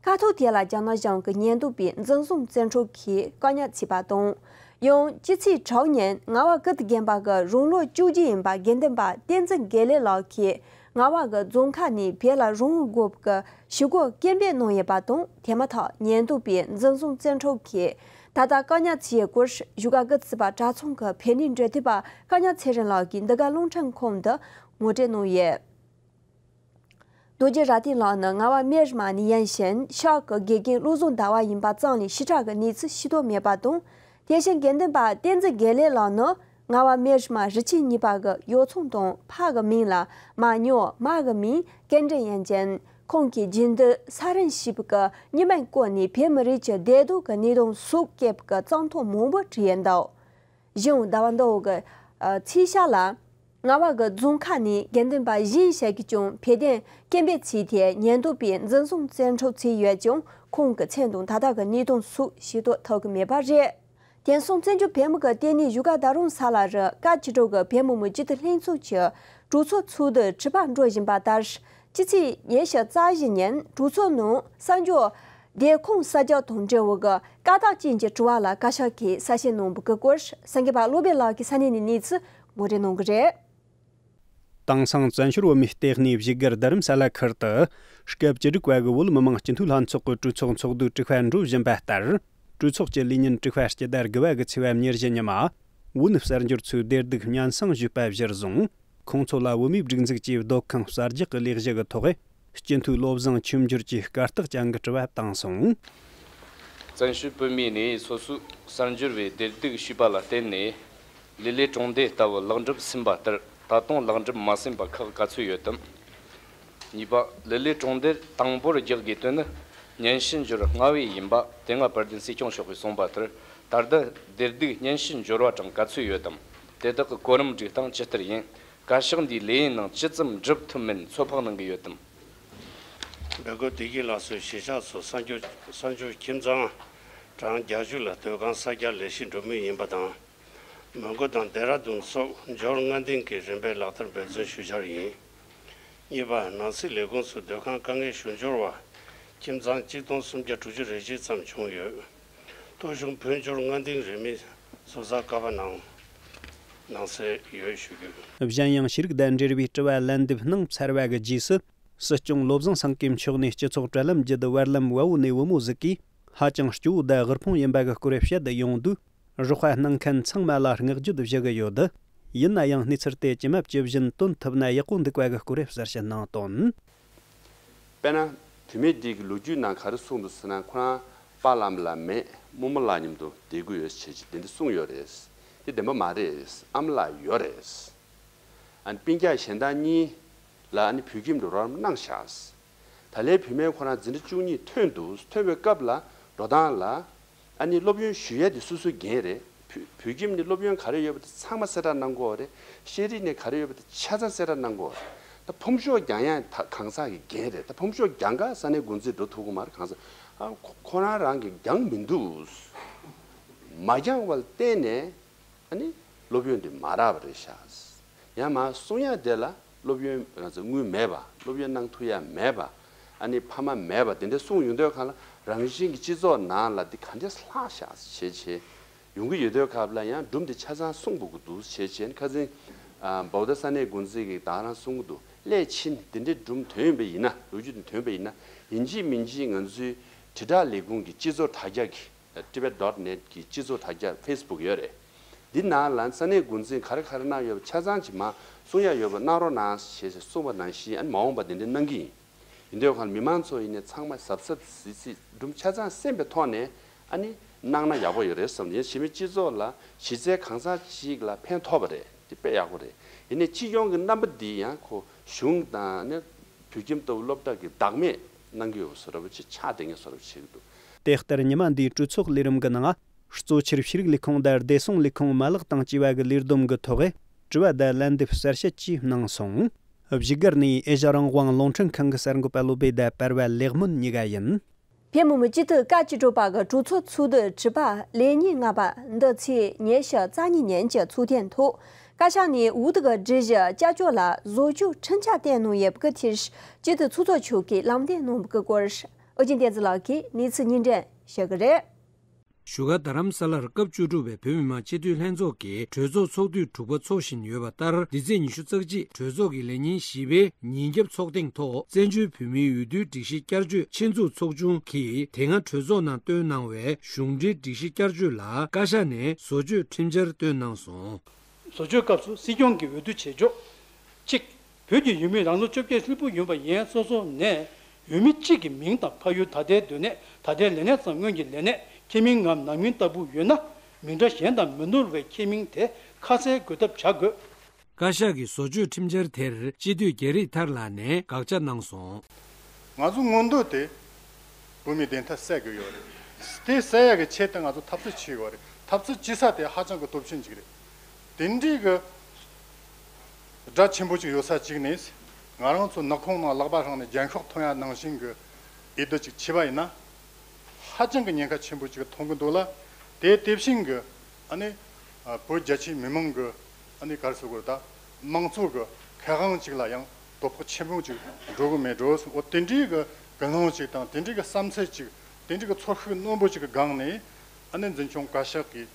ཁ་ཐུག་དེ་ལ་རྒྱ་ནག་གཞུང་གི་ཉེན་རྟོག་པས་འཛིན་བཟུང་བཙན་འཕྲོག་གིས་བཀག་ཉར་བྱས་པ་དང་། ཡང་སྤྱི་ཚེས་དྲུག་ཉིན་རྔ་བ་ཀིརྟི་དགོན་པ་གི་རང་ལོ་བཅུ་བཞི་ཡིན་པ་དགེ་འདུན་པ་བསྟན་འཛིན་དགེ་ལེགས་ལགས་ཀྱིས་རྔ་བ་གི་རྫོང་ཁག་ནས་བོད་ལ་རང་དབང་དགོས་པའི་ཞི་རྒོལ་སྐད་འབོད་གནང་ཡོད་པ་དང་། དེ་མ་ཐག་ཉེན་རྟོག་པས་འཛིན་བཟུང་བཙན་འཕྲོག་གིས་ད་ལྟ་བཀག་ཉར་བྱས་ཡོད་སྐོར་བཞུགས་སྒར་སྐུ་ཚབ་པ་གྲྭ་ཚང་གི་བོད་གནས་འབྲེལ་མཐུད་པ་ཀ་ཉ་ཚེ་རིང་ལགས་ཀྱིས་འདི་ག་རླུང་འཕྲིན་ཁང་དུ་ངོ་སྤྲོད་གནང་ཡོད། རྡོ་རྗེ་རྭ་སྡིངས་ལགས་ནི་རྔ་བ་སྨད་རི་མ་ནས་ཡིན་ཞིང་། ཤག་གི་དགེ་རྒན་བློ་བཟང་ཟླ་བ་ཡིན་པ་ཙམ་ལས་ཞེ་དྲག་གི་གནས་ཚུལ་ཤེས་རྟོགས་མེད་པ་དང་། དེ་བཞིན་དགེ་འདུན་པ་བསྟན་འཛིན་དགེ་ལེགས་ལགས་ནི་རྔ་བ་སྨད་རི་མ་རི་ཆེན་གཉིས་པ་གི་ཡོ་ཚོང་དང་། ཕ་གི་མིང་ལ་མ་ཉོ། མ་གི་མིང་སྐལ་འདྲེན་ཡིན་ཅིང་། ཁོང་གིས་རྒྱུན་དུ་ས་རིན་ཞེས་པའི་མྱི་མིང་བཀོལ་ནས་བོད་མི་རིགས་ཀྱི་བདེ་སྡུག་གི་གནད་དོན་སོགས་སྐད་ཀྱི་རྩོམ་ཐུང་མང་པོ་བྲིས་ཡོད་འདུག་གཞུང་ཟླ་བ་འདིའི་ཚེས་ཤར་ལ། རྔ་བ་གི་རྫོང་ཁག་ནས་དགེ་འདུན་པ་གཞན་ཞིག་གིས་ཀྱང་བོད་དོན་སྐད་འབོད་བྱས་ཏེ་ཉེན་རྟོག་པས་འཛིན་བཟུང་བཙན་འཕྲོག་བྱས་ཡོད་ཀྱང་། ཁོང་གི་མཚན་དང་ད་ལྟ་གི་གནས་སྟངས་སོགས་ཤེས་རྟོགས་ཐུབ་ཀྱི་མེད་པ་རེད། དེང་སང་བཙན་བྱོལ་བོད་མི་གི་ལྟེ་གནས་བཞུགས་སྒར་རྡ་རམ་ས་ལ་རུ་སྐབས་བཅུ་དྲུག་གི་བོད་མི་མང་སྤྱི་འཐུས་ལྷན་ཚོགས་ཀྱི་གྲོས་ཚོགས་ཚོགས་འདུ་དྲི་བ་འགྲོ་བཞིན་པ་ལྟར། སྤྱི་ཚེས་ཉི་ཤུ་རྩ་བཞི་ཉིན་གྲོས་ཚོགས་ནང་གསར་འབྱོར་སྡེ་ཁང་གསར་རྒྱག་དང་འབྲེལ་བའི་གི་བཀའ་རྟགས་ཅན་གྱི་དྲི་བ་ལ་བཀའ་ཤག་གིས་གསལ་བཤད་གནང་བའི་གི་སྐོར་གསར་འགོད་པ་བློ་བྷེ་ལགས་ཀྱིས་ས་གནས་ནས་གནས་ཚུལ་ངོ་སྤྲོད་གནང་གི་རེད། དེང་སང་བཙན་བྱོལ་བོད་མིའི་ལྟེ་གནས་བཞུགས་སྒར་རྡ་རམ་ས་ལ་ཁུལ་དུ་སྐབས་བཅུ་དྲུག་པ་གི་བོད་མི་མང་སྤྱི་འཐུས་ལྷན་ཚོགས་ཀྱི་གྲོས་ཚོགས་ཚོགས་དུས་དྲུག་པ་འགྲོ་བཞིན་པ་ལྟར། གྲོས་ཚོགས་ཀྱི་ལས་ཉིན་དྲུག་པ་སྤྱི་ཟླ་དགུ་པ་གི་ཚེས་པ་ཉེར་བཞི་ཉིན་མ། བོད་ནས་གསར་འབྱོར་ཚོའི་བདེ་སྡུག་སྙན་སེང་ཞུས་པ་གཞིར་བཟུང་། ཁོང་ཚོ་ལ་བོད་མིའི་སྒྲིག་འཛུགས་ཀྱི་སྡོད་ཁང་གསར་རྒྱག་གི་ལས་གཞི་གི་ཐོག་སྤྱི་འཐུས་བློ་བཟང་ཆོས་འབྱོར་གྱིས་སྐར་རྟགས་ཅན་གྱི་དྲི་བ་བཏང་སོང་། བཙན་བྱོལ་བོད་མིའི་གནས་སོ་སོའི་གསར་འབྱོར་བའི་བདེ་སྡུག་ཞུས་པ་ལ་བརྟེན་ནས། ལི་ལི་གྲོང་སྡེ་ལྟ་བུ་ལེགས་འགྲུབ་ཟིན་པ་ལྟར་ད་དུང་ལེགས་འགྲུབ་མ་ཟིན་པ་ཁག་ག་ཚོད་ཡོད་དམ། གཉིས་པ། ལི་ལི་གྲོང་སྡེར་དང་པོར་རྒྱག་དགོས་དོན་ནི་སྙན་ཞུ་འབྱོར་སྔ་བས་ཡིན་པ་དེ་སྔ་དཔལ་ལྡན་སྲིད་སྐྱོང་མཆོག་གིས་གསུངས་པ་ལྟར། ད་ལྟ་བདེ་སྡུག་སྙན་ཞུ་འབྱོར་བ་གྲངས་ག་ཚོད་ཡོད་དམ། དེ་དག་གི་གོ་རིམ་སྒྲིག་སྟངས་ཇི་ལྟར་ཡིན། བཀའ་ཤག་འདིས་ལས་ཡུན་ནང་ཇི་ཙམ་འགྲུབ་ཐུབ་མིན་ཚོད་དཔག་གནང་གི་ཡོད་དམ། སྦེལ་ཀོབ་བདེ་སྐྱིད་ལགས་སུ་གཞིས་ཆགས་སུ་གསར་འབྱོར་གསར་འབྱོར་ཁྱིམ་ཚང་གྲངས་བརྒྱད་ཅུ་ལ་སྡོད་ཁང་གསར་རྒྱག་ལས་གཞི་འགྲོ་མུས་ཡིན་པ་དང་། མོན་གྷོ་དང་ལྡེ་ར་ལྡུན་སོགས་འབྱོར་སྔ་འདེང་གི་རིམ་པས་ལག་བསྟར་འབད་བརྩོན་ཞུ་འཆར་ཡིན། གཉིས་པ། ནང་སྲིད་ལས་ཁུངས་སུ་སྡོད་ཁང་དཀའ་ངལ་ཞུ་འབྱོར་བ་ཁྱིམ་ཚང་གཅིག་སྟོང་སུམ་བརྒྱ་དྲུག་ཅུ་རེ་གཅིག་ཙམ་བྱུང་ཡོད། ཐོ་གཞུང་བོད་འབྱོར་སྔ་འདེང་རིན་མེད་བཟོ་གསར་བསྐལ་པ་གནང་གནང་སྲོལ་ཡོད་ཞུ་རྒྱུ། གཞན་ཡང་ཤེས་རིག་དང་འབྲེལ་བའི་དྲི་བ་ལན་འདེབས་གནང་ཚར་བ་གི་རྗེས་སུ། སྲིད་སྐྱོང་བློ་བཟང་སེང་གེ་མཆོག་ནས་སྤྱི་ཚོགས་དྲ་ལམ་བརྒྱུད་བར་ལམ་བལ་བོ་ནས་བུ་མོ་ཟིག་གིས་ཧ་ཅང་སྐྱོ་བོ་དང་དབུལ་ཕོངས་ཡིན་པ་གི་སྐོར་བཤད་ཡོང་དུས། རོགས་པ་གནང་མཁན་ཚང་མ་ལ་བསྔགས་བརྗོད་ཞུ་གི་ཡོད། ཡིན་ན་ཡང་གནས་ཚུལ་དེ་ཇི་མ་ཇི་བཞིན་སྟོན་ཐུབ་ན་ཡག་པོ་འདུག་པ་གི་སྐོར་གསལ་བཤད་གནང་དོན། དཔེར་ན། བུད་མེད་འདི་གི་ལོ་རྒྱུས་ནང་ག་རེ་གསུངས་འདུག་ཟེར་ན། ཁོ་རང་པཱ་ལགས་ལ་མེད། རྨོ་མོ་ལགས་མཉམ་དུ་བསྡད་ཀྱི་ཡོད་ཟེར་བྱས་དེ་འདྲ་གསུངས་ཡོད་རེད། དེ་བདེན་པ་མ་རེད། ཨ་མ་ལགས་ཡོད་རེད། ཨ་ནི་སྤུན་ཀྱག་གཞན་དག་གཉིས་ལ་ཨ་ནི་བོད་ཁྱིམ་དུ་རོགས་རམ་གནང་ཤག། ད་ལན་བུད་མེད་ཁོ་རང་འཛིན་གྲྭ་བཅུ་གཉིས་ཐོན་འདུག། ཐོན་པའི་སྐབས་ལ་འགྲོ་སྟངས་ལ། ཨ་ནི་སློབ་ཡོན་ཞུ་ཡས་དེ་སོ་སོའི་འགན་རེད། བོད་བོད་ཁྱིམ་ནས་སློབ་ཡོན་ག་རེ་ཡོད་པ་དེ་ཚང་མ་གསལ་བསྒྲགས་གནང་དགོས་རེད། ཤེས་རིག་ནས་ག་རེ་ཡོད་པ་དེ་ཆ་ཚང་གསལ་བསྒྲགས་གནང་དགོས་རེད། ད་ཕོམ་ཤོག་རྒྱག་ཡ་ད་གང་ཟག་གི་འགན་རེད། ད་ཕོམ་ཤོག་རྒྱག་ག་ས་གནས་འགོ་འཛིན་འགྲོ་ཐུབ་ཀྱི་མ་རེད། གང་ཟག་ཨ་ཁོ་ཁོ་རང་རང་གིས་རྒྱག་མི་འདུག། མ་རྒྱག་པ་ལ་བརྟེན་ནས། ཨ་ནི་སློབ་ཡོན་དེ་མ་རག་པ་རེད་ཤག། ཡང་མ་གསུང་ཡ་དེ་ལ་སློབ་ཡོན་ང་ཚོ་དངུལ་མེད་པ། སློབ་ཡོན་གནང་ཐུབ་ཡ་མེད་པ། ཨ་ནི་ཕ་མ་མེད་པ་དེ་འདྲ་གསུངས་ཡོང་དུས་སྒང་ལ་རང་བཞིན་གྱི་སྤྱི་ཚོགས་ནང་ལ་འདི་ག་འདྲས་ལྷག་ཤག་བྱས་བྱས་ཡོང་གི་ཡོད་དུས་སྐབས་ལ་ཡང་སྒྲུང་དེ་ཆ་ཚང་གསུང་དགོས་ཀྱི་འདུག་བྱས་བྱས་ཁ་སང་ཨ་བོ་ད་ས་གནས་འགོ་འཛིན་གྱིས་ད་རང་གསུང་གི་འདུག། སླད་ཕྱིན་དེ་འདྲའི་སྒྲུང་ཐོན་པ་ཡིན་ན། ལོ་རྒྱུས་དེ་ཐོན་པ་ཡིན་ན་ཡིན་གཅིག་མིན་གཅིག་ང་ཚོའི་དྲིལ་བསྒྲགས་ལས་ཁུངས་ཀྱི་སྤྱི་ཚོགས་དྲ་རྒྱ་གི། Tibet dot net གི་སྤྱི་ཚོགས་དྲ་རྒྱ་Facebook ཡོད་རེད། འདི་ནང་ལ་ས་གནས་འགོ་འཛིན་ག་རེ་ག་རེ་གནང་ཡོད་པ་ཆ་ཚང་གཅིག་མ་གསུང་ཡ་ཡོད་པ་གནང་རོགས་གནང་ཞེས་གསུངས་པ་ནང་བཞིན། ཨ་ནི་མ་འོངས་པ་དེ་འདྲ་གནང་གི་ཡིན། ཡིན་དུས་སྒང་ལ་མི་མང་ཚོ་ཡིན་ནའི་ཚང་མ་གཟབ་གཟབ་གཟིགས་གཟིགས་སྒྲུང་ཆ་ཚང་གསན་པའི་ཐོག་ནས་ཨ་ནི་གནང་ན་ཡག་པོ་ཡོད་རེད་བསམ། ཡིན་གཅིག་མིན་གཅིག་སྤྱི་ཚོགས་ལ་གཞི་རྩའི་གང་ཟག་ཅིག་ལ་ཕན་ཐོགས་པ་རེད། དེ་དཔེ་ཡག་པོ་རེད། ཡིན་ནའི་སྤྱི་ཡོངས་ཀྱི་རྣམ་པ་འདི་ཡང་ཁོ་གཞུང་དང་ནི་བོད་ཁྱིམ་ལྟ་བུ་སློབ་གྲྭ་གི་བདག་མེད་གནང་གི་ཡོད་བཟོ་འདྲ་པོ་ཅིག་ཆགས་བསྡད་མཁན་བཟོ་འདྲ་པོ་བྱེད་ཀྱི་འདུག། དེ་ལྟར་ཉི་མ་འདིའི་གྲོས་ཚོགས་ལས་རིམ་གྱི་ནང་། གཙོ་ཆེར་ཤེས་རིག་ལས་ཁུངས་དང་བདེ་སྲུང་ལས་ཁུངས་མ་ལག་དང་བཅས་པ་གི་ལས་བསྡོམས་ཀྱི་ཐོག་དྲི་བ་དང་ལན་འདེབས་གསལ་བཤད་བཅས་གནང་སོང་། བཞུགས་སྒར་ནས་ཨེ་ཤ་རང་དབང་རླུང་འཕྲིན་ཁང་གི་གསར་འགོད་པ་བློ་བྷེ་དང་པར་པ་ལེགས་སྨོན་གཉིས་ཀ་ཡིན། བོད་མི་མང་སྤྱི་འཐུས་ཀ་བཅུ་དྲུག་པ་གི་གྲོས་ཚོགས་ཚོགས་དུས་དྲུག་པ་ལས་ཉིན་ལྔ་པ་འདི་ཚེས་ཉི་ཤུ་རྩ་གཉིས་ཉིན་གྱི་ཚོགས་ཐེངས་ཐོག་བཀའ་ཤག་ནས་འོས་བསྡུ་གི་སྒྲིག་གཞི་བསྐྱར་བཅོས་ལ་བཟོ་བཅོས་ཁྲིམས་འཆར་བཏོན་གནང་ཡོད་པ་གི་ཐད། སྤྱི་འཐུས་ཚོགས་གཙོ་མཆོག་གིས་ལམ་སྟོན་གནང་བ་གི་སྐོར། ཨོ་རྒྱན་བསྟན་འཛིན་ལགས་ཀྱིས་གནས་ཚུལ་སྙན་སྒྲོན་ཞུ་གི་རེད། བཞུགས་སྒར་རྡ་རམ་ས་ལར་སྐབས་བཅུ་དྲུག་པའི་བོད་མི་མང་སྤྱི་འཐུས་ལྷན་ཚོགས་ཀྱི་གྲོས་ཚོགས་ཚོགས་དུས་དྲུག་པ་འཚོགས་བཞིན་ཡོད་པ་ལྟར། འདི་ཚེས་ཉི་ཤུ་རྩ་གཅིག་གྲོས་ཚོགས་ཀྱི་ལས་ཉིན་བཞི་པའི་ཉིན་རྒྱབ་ཚོགས་ཐེངས་ཐོག་བཙན་བྱོལ་བོད་མིའི་འོས་བསྡུའི་སྒྲིག་གཞི་བསྐྱར་བཅོས་ཆེད་འཛུགས་ཚོགས་ཆུང་གིས་དེ་སྔ་གྲོས་ཚོགས་ནང་བཏོན་གནང་བའི་གཞུང་འབྲེལ་སྒྲིག་གཞི་བསྐྱར་བཅོས་ལ་བཀའ་ཤག་ནས་བཟོ་བཅོས་ཁྲིམས་འཆར་བཏོན་གནང་སོང་། བཟོ་བཅོས་སྐབས་སུ་སྲིད་སྐྱོང་གིས་འོས་བསྡུ་བྱེད་ཕྱོགས། གཅིག་བོད་ཀྱི་ཡུལ་མི་རང་ལོ་བཅོ་བརྒྱད་ཧྲིལ་པོ་ཡིན་པ་ཡན་སོ་སོ་ནས་ཡུལ་མི་གཅིག་གི་མིང་དང་ཕ་ཡུལ། ད་ལྟའི་སྡོད་གནས། ད་ལྟའི་ལས་གནས་སམ་སྔོན་གྱི་ལས་གནས་ཁྱད་མིང་ངམ་ནང་མིང་ལྟ་བུ་ཡོད་ན། མིང་སྒྲ་གཞན་དང་མི་ནོར་བའི་ཁྱད་མིང་དེ་ཁ་གསལ་འགོད་ཐབས་བྱ་དགོས། བཀའ་ཤག་གི་བཟོ་བཅོས་ཁྲིམས་འཆར་དེར་སྤྱི་འཐུས་རྒྱ་རིགས་ཐར་ལགས་ནས་དགག་བྱ་གནང་སོང་། ང་ཚོ་མངོན་འདོད་དེ་བོད་མིའི་བདེན་མཐའ་གསལ་དགོས་ཡོད་རེད། དེ་གསལ་ཡག་གི་ཆེད་དུ་ང་ཚོ་འཐབ་རྩོད་བྱེད་དགོས་རེད། འཐབ་རྩོད་བྱེད་ས་དེ་ཧ་ཅང་གི་སྟོབས་ཆེན་ཅིག་རེད། དེ་འདྲའི་གི་དགྲ་ཆེན་པོ་ཅིག་ཡོད་ས་ཅིག་ནས། ང་རང་ཚོ་ནག་ཁུང་ནང་ལག་པ་བསྲིངས་ནས་རྒྱན་ཤོག་འཐེན་ཡ་ནང་བཞིན་གི་འོས་བསྡུ་ཅིག་བྱས་པ་ཡིན་ན། ཧ་ཅང་གི་ཉེན་ཁ་ཆེན་པོ་ཅིག་མཐོང་གི་འདུག་ལ། དེ་དེ་བཞིན་གི་ཨ་ནི་བོད་རྒྱ་ཆེའི་མི་མང་གི་ཨ་ནི་ག་རེ་ཟེར་དགོས་རེད། ད་དམངས་གཙོ་གི་ཁེ་དབང་ཅིག་ལ་ཡང་ དོ་ཕོག་ཆེན་པོ་ཅིག་འགྲོ་གི་མེད་འགྲོ་ཟེར། འོ་དེ་འདྲའི་གི་ཀུན་སློང་ཅིག་དང་དེ་འདྲའི་གི་བསམ་ཚུལ་ཅིག་དེ་འདྲའི་གི་ཚོར་ཤུགས་རྣོན་པོ་ཅིག་གི་སྒང་ནས་ཨ་ནི་འཛིན་སྐྱོང་བཀའ་ཤག་གིས་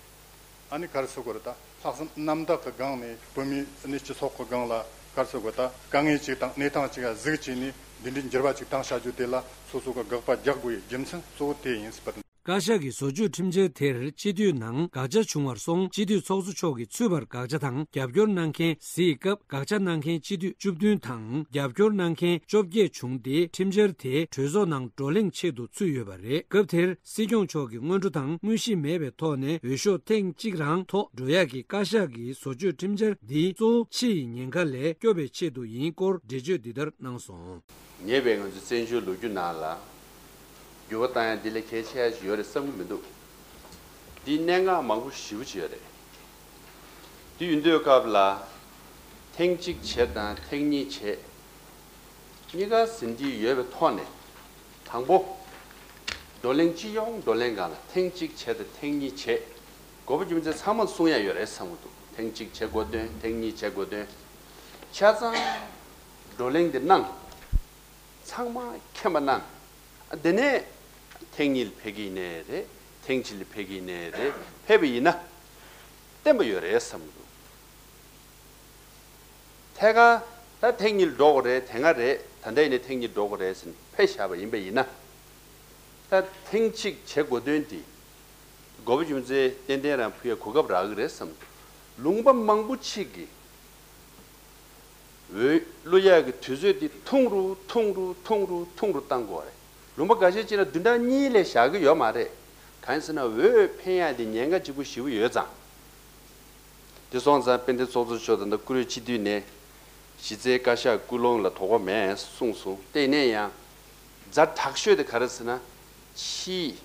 ཨ་ནི་ག་རེ་ཟེར་དགོས་རེད། ད་ལྷག་བསམ་རྣམ་དག་གི་སྒང་ནས་བོད་མི་ཨ་ནི་སྤྱི་ཚོགས་ཀྱི་སྒང་ལ་ག་རེ་ཟེར་དགོས། ད་དཀའ་ངལ་ཅིག་དང་གནས་སྟངས་ཅིག་ལ་གཟིགས་བྱས་ནས་འདི་འདྲའི་འགྱུར་བ་ཅིག་བཏང་བཞག་རྒྱུ་དེ་ལ་སོ་སོ་གི་དགག་པ་རྒྱག་དགོས་ཡའི་རྒྱུ་མཚན་གཙོ་བོ་དེ་ཡིན་ཟེར་པ་དང་། བཀའ་ཤག་གི་བཟོ་བཅོས་ཁྲིམས་འཆར་དེར་སྤྱི་འཐུས་ནང་དགག་བྱ་བྱུང་བར་སོང་སྤྱི་འཐུས་ཚོགས་གཙོ་མཆོག་གིས་ཚུད་པར་དགག་བྱ་དང་རྒྱབ་སྐྱོར་གནང་མཁན་གཟིགས་སྐབས། དགག་བྱ་གནང་མཁན་སྤྱི་འཐུས་བཅུ་བདུན་དང་རྒྱབ་སྐྱོར་གནང་མཁན་བཅོ་བརྒྱད་བྱུང་སྟེ། ཁྲིམས་འཆར་དེ་གྲོས་ཚོགས་ནང་བགྲོ་གླེང་ཆེད་དུ་ཚུད་ཡོད་པ་རེད། སྐབས་དེར་སྲིད་སྐྱོང་མཆོག་གིས་སྔོན་འགྲོ་དང་དངོས་གཞི་མེད་པའི་ཐོག་ནས་འོས་ཤོག་ཐེངས་གཅིག་རང་ཐོག་འགྲོ་ཡག་གི་བཀའ་ཤག་གི་བཟོ་བཅོས་ཁྲིམས་འཆར་འདི་གཙོ་བོ་ཕྱི་ཡི་ཉེན་ཁ་ལས་སྐྱོབ་པའི་ཆེད་དུ་ཡིན་སྐོར་འགྲེལ་བརྗོད་འདི་ལྟར་གནང་སོང་། ཉེ་བའི་ང་ཚོའི་བཙན་བྱོལ་ལོ་རྒྱུས་ནང་ལ་འགྱུར་བ་བཏང་ཡ་འདི་ལས་གལ་ཆེ་ཡ་ཞིག་ཡོད་རེད་བསམ་གྱི་མི་འདུག་འདིའི་གནད་འགག་མང་པོ་ཞེ་པོ་ཅིག་ཡོད་རེད། དེ་ཡིན་དུས་སྐབས་ལ་ཐེངས་གཅིག་བྱས་དང་ཐེངས་གཉིས་བྱས། གཉིས་ཀ་ཟིན་བྲིས་ཡོད་པའི་ཐོག་ནས་དང་པོ། བགྲོ་གླེང་སྤྱི་ཡོངས་བགྲོ་གླེང་སྒང་ལ་ཐེངས་གཅིག་བྱས་དང་ཐེངས་གཉིས་བྱས། དགོས་པ་རྒྱུ་མཚན་ཚང་མ་གསུང་ཡ་ཡོད་རེད་བསམ་གྱི་འདུག་ཐེངས་གཅིག་བྱེད་དགོས་དོན། ཐེངས་གཉིས་བྱེད་དགོས་དོན། ཆ་ཚང་བགྲོ་གླེང་འདི་གནང་། ཚང་མ་མཁྱེན་པ་གནང་། དེ་ནས་ཐེངས་གཉིས་ལ་ཕེབས་ཀྱི་ཡིན་ནའི་རེད། ཐེངས་གཅིག་ལ་ཕེབས་ཀྱི་ཡིན་ནའི་རེད། ཕེབས་པ་ཡིན་ན་བརྟན་པ་ཡོད་རེད་བསམ་གྱི་འདུག་ཐད་ཀར་ད་ཐེངས་གཉིས་ལ་འགྲོ་དགོས་རེད། དེ་སྔ་རེད། ད་ལྟ་ཡིན་ནའི་ཐེངས་གཉིས་འགྲོ་དགོས་རེད་ཟེར་ནས་ཕེབས་བཞག་པ་ཡིན་པ་ཡིན་ན། ད་ཐེངས་གཅིག་བྱེད་དགོས་དོན་དེ་དགོས་པ་རྒྱུ་མཚན་ཏན་ཏན་རང་ཕུལ་ཡ་གོ་སྐབས་རག་གི་རེད་བསམ་འདུག་ལུང་པ་མང་པོ་ཅིག་གིས་འོས་བླུག་ཡག་གི་དུས་ཚོད་དེ་ཐུང་རུ་ཐུང་རུ་ཐུང་རུ་ཐུང་རུ་བཏང་དགོས་རེད། ལུང་པ་འགའ་ཤས་ཅིག་ན་བདུན་ཕྲག་གཉིས་ལས་བཞག་གི་ཡོད་མ་རེད། གང་ཡིན་ཟེར་ན་འོས་འཕེན་ཡག་དེ་ཉེན་ཁ་ལྗིད་པོ་ཞེ་པོ་ཡོད་ཙང་། དེ་སོང་ཙང་དཔལ་ལྡན་ཚོགས་གཙོ་མཆོག་དང་། ད་བཀུར་འོས་སྤྱི་འཐུས་ནས་གཞི་རྩའི་བཀའ་ཤག་སྐུལ་སློང་ལ་དོགས་པ་མེད་གསུངས་སོང་། དེ་ཡིན་ན་ཡང་ཛ་དྲག་ཤོས་དེ་ག་རེ་ཟེར་ན། ཕྱིའི་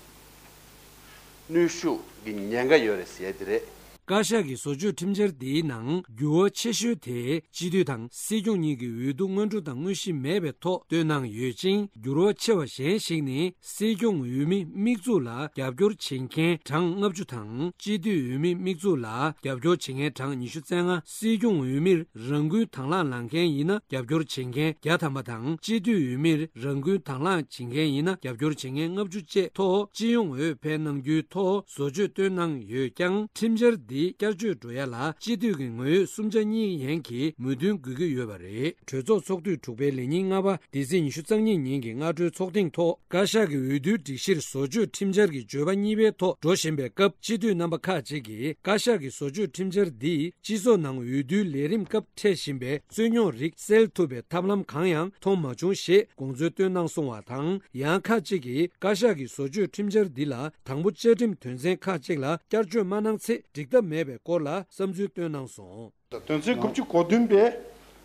གནོན་ཤུགས་ཀྱི་ཉེན་ཁ་ཡོད་རེད་ཟེར་ཡ་དེ་རེད། བཀའ་ཤག་གི་བཟོ་བཅོས་ཁྲིམས་འཆར་འདིའི་ནང་འགྱུར་བ་ཆེ་ཤོས་དེ་སྤྱི་འཐུས་དང་སྲིད་སྐྱོང་གཉིས་ཀྱི་འོས་བསྡུ་སྔོན་འགྲོ་དང་དངོས་གཞི་མེད་པའི་ཐོག་བཏོན་གནང་ཡོད་ཅིང་། འགྱུར་བ་ཆེ་བ་གཞན་ཞིག་ནི། སྲིད་སྐྱོང་འོས་མི་དམིགས་འཛུགས་ལ་རྒྱབ་སྐྱོར་བྱེད་མཁན་གྲངས་ལྔ་བཅུ་དང་། སྤྱི་འཐུས་འོས་མི་དམིགས་འཛུགས་ལ་རྒྱབ་སྐྱོར་བྱེད་མཁན་གྲངས་ཉི་ཤུ་རྩ་ལྔ། སྲིད་སྐྱོང་འོས་མིར་རང་འགུལ་དང་བླངས་ལངས་མཁན་ཡིན་ན་རྒྱབ་སྐྱོར་བྱེད་མཁན་བརྒྱ་ཐམ་པ་དང་། སྤྱི་འཐུས་འོས་མིར་རང་འགུལ་དང་བླངས་བྱེད་མཁན་ཡིན་ན་རྒྱབ་སྐྱོར་བྱེད་མཁན་ལྔ་བཅུ་བཅས་ཐོག་སྤྱི་ཡོངས་འོས་འཕེན་གནང་རྒྱུའི་ཐོག་བཟོ་བཅོས་བཏོན་གནང་ཡོད་ཀྱང་། ཁྲིམས་འཆར་འདི་བསྐྱར་བཅོས་འགྲོ་ཡ་ལ་སྤྱི་འཐུས་ཀྱི་ངོ་ཡོད་གསུམ་ཆ་གཉིས་ཡན་གྱི་མོས་མཐུན་དགོས་ཀྱི་ཡོད་པ་རེད། གྲོས་ཚོགས་ཚོགས་དུས་དྲུག་པའི་ལས་ཉིན་ལྔ་པ་འདི་ཚེས་ཉི་ཤུ་རྩ་གཉིས་ཉིན་གྱི་སྔ་དྲོའི་ཚོགས་ཐེངས་ཐོག་བཀའ་ཤག་གི་འོས་བསྡུའི་སྒྲིག་གཞིར་བཟོ་བཅོས་ཁྲིམས་འཆར་གྱི་བརྗོད་པ་གཉིས་པའི་ཐོག་འགྲོ་བཞིན་པའི་སྐབས། སྤྱི་འཐུས་རྣམ་པ་ཁག་ཅིག་གིས་བཀའ་ཤག་གི་བཟོ་བཅོས་ཁྲིམས་འཆར་འདིས་སྤྱི་ཚོགས་ནང་འོས་བསྡུའི་ལས་རིམ་སྐབས་འཕྲད་བཞིན་པའི་རྩོད་རྙོག་རིགས་སེལ་ཐུབ་པའི་ཐབས་ལམ་གང་ཡང་མཐོང་མ་བྱུང་ཞེས་དགོངས་ཚུལ་བཏོན་གནང་སོང་བ་དང་། ཡང་ཁག་ཅིག་གིས་བཀའ་ཤག་གི་བཟོ་བཅོས་ཁྲིམས་འཆར་འདི་ལ་དང་པོ་བཅའ་ཁྲིམས་དོན་ཚན་ཁག་ཅིག་ལ་བསྐྱར་བཅོས་མ་གནང་ཚེ་འགྲིག་ཐབས་མེད་པའི་སྐོར་ལ་བསམ་ཚུལ་བཏོན་གནང་སོང་། དོན་ཚན་དགུ་བཅུ་གོ་བདུན་པའི་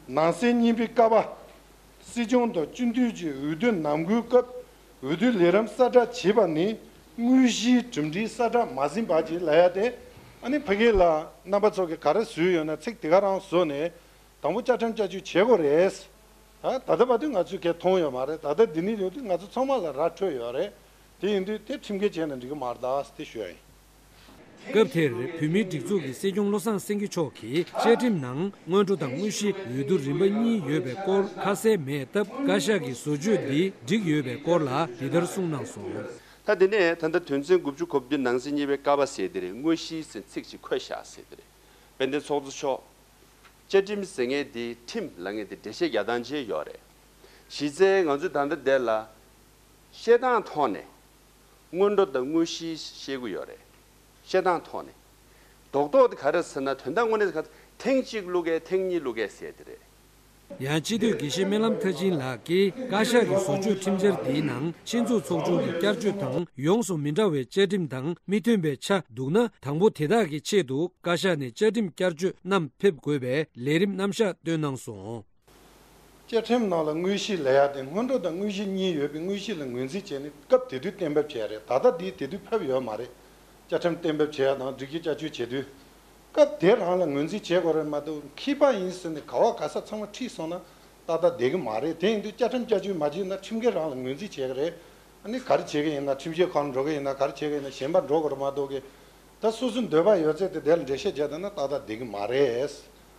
ནང་གསེས་གཉིས་པའི་ཀ་པ། སྲིད་སྐྱོང་དང་སྤྱི་འཐུས་ཀྱི་འོས་བསྡུ་ནམ་འགོའི་སྐབས་འོས་བསྡུའི་ལས་རིམ་གསལ་བསྒྲགས་བྱས་པ་ནི་དངོས་གཞིའི་གྲུབ་འབྲས་གསལ་བསྒྲགས་མ་ཟིན་པ་ཅིག་ལབ་ཡ་དེ། ཨ་ནི་ཕ་གི་ལ་རྣམ་པ་ཚོ་གིས་ག་རེ་བཟོས་ཡོད་ན་ཚིག་དེ་ག་རང་བཟོས་ནས་དང་པོ་བཅའ་ཁྲིམས་བསྐྱར་བཅོས་བྱེད་དགོས་རེད། ད་ད་ལྟ་བར་དུ་ང་ཚོས་གས་མཐོང་ཡོད་མ་རེད། ད་ལྟ་འདི་ནས་ཡོང་དུས་ང་ཚོ་ཚང་མ་ལ་ར་འཕྲོད་ཡོད་རེད། དེ་ཡིན་དུས་དེ་ཁྲིམས་འགལ་བྱས་ན་འགྲིག་གི་མ་རེད་ད་དེ་ཞུ་ཡ་ཡིན། སྐབས་དེར་བོད་མིའི་སྒྲིག་འཛུགས་ཀྱི་སྲིད་སྐྱོང་བློ་བཟང་སེང་གེ་མཆོག་གིས་བཅའ་ཁྲིམས་ནང་སྔོན་འགྲོ་དང་དངོས་གཞི་འོས་བསྡུ་རིམ་པ་གཉིས་ཡོད་པའི་སྐོར་ཁ་གསལ་མེད་སྟབས། བཀའ་ཤག་གི་བཟོ་བཅོས་འདི་འགྲིག་ཡོད་པའི་སྐོར་ལ་འདི་ལྟར་གསུངས་གནང་སོང་། ད་འདི་ནས་ད་ལྟ་དོན་ཚན་དགུ་བཅུ་གོ་བདུན་ནང་གསེས་གཉིས་པའི་ཀ་པ་ཟེར་དེ་རེད། དངོས་གཞི་ཟེར་ཚིག་ཅིག་འཁོད་བཞག་ཟེར་དེ་རེད། དཔལ་ལྡན་ཚོགས་གཙོ་མཆོག་བཅའ་ཁྲིམས་ཟེར་མཁན་དེ་ཁྲིམས་ལབ་མཁན་དེ་འགྲེལ་བཤད་རྒྱག་སྟངས་བྱས་ཡོད་རེད། གཞི་རྩའི་ང་ཚོས་ད་ལྟ་འདིར་ལ་བཤད་སྟངས་ཐོག་ནས་སྔོན་འགྲོ་དང་དངོས་གཞི་བཤད་ཀྱི་ཡོད་རེད། བཤད་སྟངས་ཐོག་ནས་རྡོག་རྡོག་དེ་ག་རེ་ཟེར་ན། དོན་དག་དངོས་གནས་ག་ཐེངས་གཅིག་བླུག་གས་ཐེངས་གཉིས་བླུག་གས་ཟེར་དེ་རེད། ཡང་སྤྱི་འཐུས་དགེ་བཤེས་སྨོན་ལམ་མཐར་ཕྱིན་ལགས་ཀྱིས་བཀའ་ཤག་གི་བཟོ་བཅོས་ཁྲིམས་འཆར་འདིའི་ནང་ཆེད་འཛུགས་ཚོགས་ཆུང་གི་བསྐྱར་བཅོས་དང་ཡོངས་སུ་མི་འདྲ་བའི་བཅའ་ཁྲིམས་དང་མི་མཐུན་པའི་ཆ་འདུག་ན། དང་པོ་དེ་དག་གི་ཆེད་དུ་བཀའ་ཤག་ནས་བཅའ་ཁྲིམས་བསྐྱར་བཅོས་བསྣམས་ཕེབས་དགོས་པའི་ལས་རིམ་རྣམ་གཞག་བཏོན་གནང་སོང་། བཅའ་ཁྲིམས་ནང་ལ་དངོས་གཞི་ལབ་ཡ་དེ་སྔོན་འགྲོ་དང་དངོས་གཞི་གཉིས་ཡོད་པའི་དངོས་གཞི་ལ་ངོས་འཛིན་བྱས་ནས་སྐབས་དེ་དུས་གཏན་འབེབས་བྱས་རེད། ད་ལྟ་འདི་དེ་དུས་ཕེབས་ཡོད་མ་རེད། བཅའ་ཁྲིམས་གཏན་འབེབས་བྱས་ཡ་དང་སྒྲིག་གཞི་བསྐྱར་བཅོས་བྱེད་དུས། སྐབས་དེ་རང་ལ་ངོས་འཛིན་བྱེད་དགོས་རེད་མ་གཏོགས། མཁས་པ་ཡིན་ཟེར་ནས་ག་བ་ག་ས་ཚང་མ་ཁྲིད་སོང་ན་ཏག་ཏག་བསྡད་ཀྱི་མ་རེད། དེ་ཡིན་དུས་བཅའ་ཁྲིམས་བསྐྱར་བཅོས་མ་བྱས་ན་ཁྲིམས་འགལ་རང་ལ་ངོས་འཛིན་བྱེད་ཀྱི་རེད། ཨ་ནི་ག་རེ་བྱེད་ཀྱི་ཡིན་ན། ཁྲིམས་ཞིབ་ཁང་འགྲོ་གི་ཡིན་ན། ག་རེ་བྱེད་ཀྱི་ཡིན་ན། གཞན་པ་འགྲོ་དགོས་རེད་མ་གཏོགས་གི། ད་སོ་སོའི་འདོད་པ་ཡོད་ཚད་དེ་དེ་ལ་འགྲེལ་བཤད་བྱས་བསྡད་ན་ཏག་ཏག་བསྡད་ཀྱི་མ་རེད།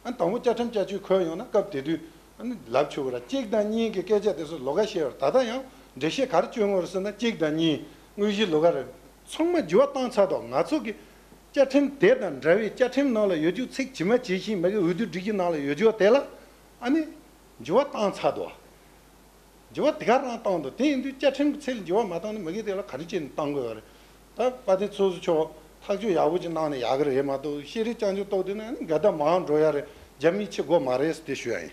ཨ་ནི་དང་པོ་བཅའ་ཁྲིམས་བསྐྱར་བཅོས་འཁོད་ཡོང་ན་སྐབས་དེ་དུས་ ཨ་ནི་ལབ་ཆོག་གི་ར། གཅིག་དང་གཉིས་ཀྱི་སྐད་ཆ་དེ་ཚོ་ལོགས་ཀ་བཤད་པར། ད་ལྟ་ཡང་འགྲེལ་བཤད་ག་རེ་བཅོས་དགོས་རེད་ཟེར་ན། གཅིག་དང་གཉིས། དངོས་གཞི་ལོགས་ཀ་རེད། ཚང་མ་འགྱུར་བ་བཏང་ཚར་འདུག། ང་ཚོ་གི་བཅའ་ཁྲིམས་དེ་དང་འདྲ་བའི། བཅའ་ཁྲིམས་ནང་ལ་ཡོད་རྒྱུ་ཚིག་ཇི་མ་ཇི་བཞིན་མ་གི་འོས་བསྡུ་སྒྲིག་གཞི་ནང་ལ་ཡོད་རྒྱུ་དེ་ལ་ཨ་ནི་འགྱུར་བ་བཏང་ཚར་འདུག། འགྱུར་བ་དེ་ག་རང་བཏང་འདུག། དེ་ཡིན་དུས་བཅའ་ཁྲིམས་ཀྱི་ཚད་ལ་འགྱུར་བ་མ་བཏང་ན་མ་གི་དེ་ལ་ག་རེ་བྱས་ནས་བཏང་དགོས་པ་རེད། ད་དཔལ་ལྡན་ཚོགས་གཙོ་མཆོག་ཐག་གཅོད་ཡག་པོ་ཅིག་གནང་ནས་ཡག་གི་རེད་མ་གཏོགས། ཤེས་རིག་བསྐྱར་སྦྱོང་གཏོང་དུས་ན་ཨ་ནི་འགལ་ཟླ་མང་འགྲོ་ཡ་རེད། རྒྱ་མིའི་ཆེད་དགོས་མ་རེད་ཟེར་དེ་ཞུ་ཡ་ཡིན།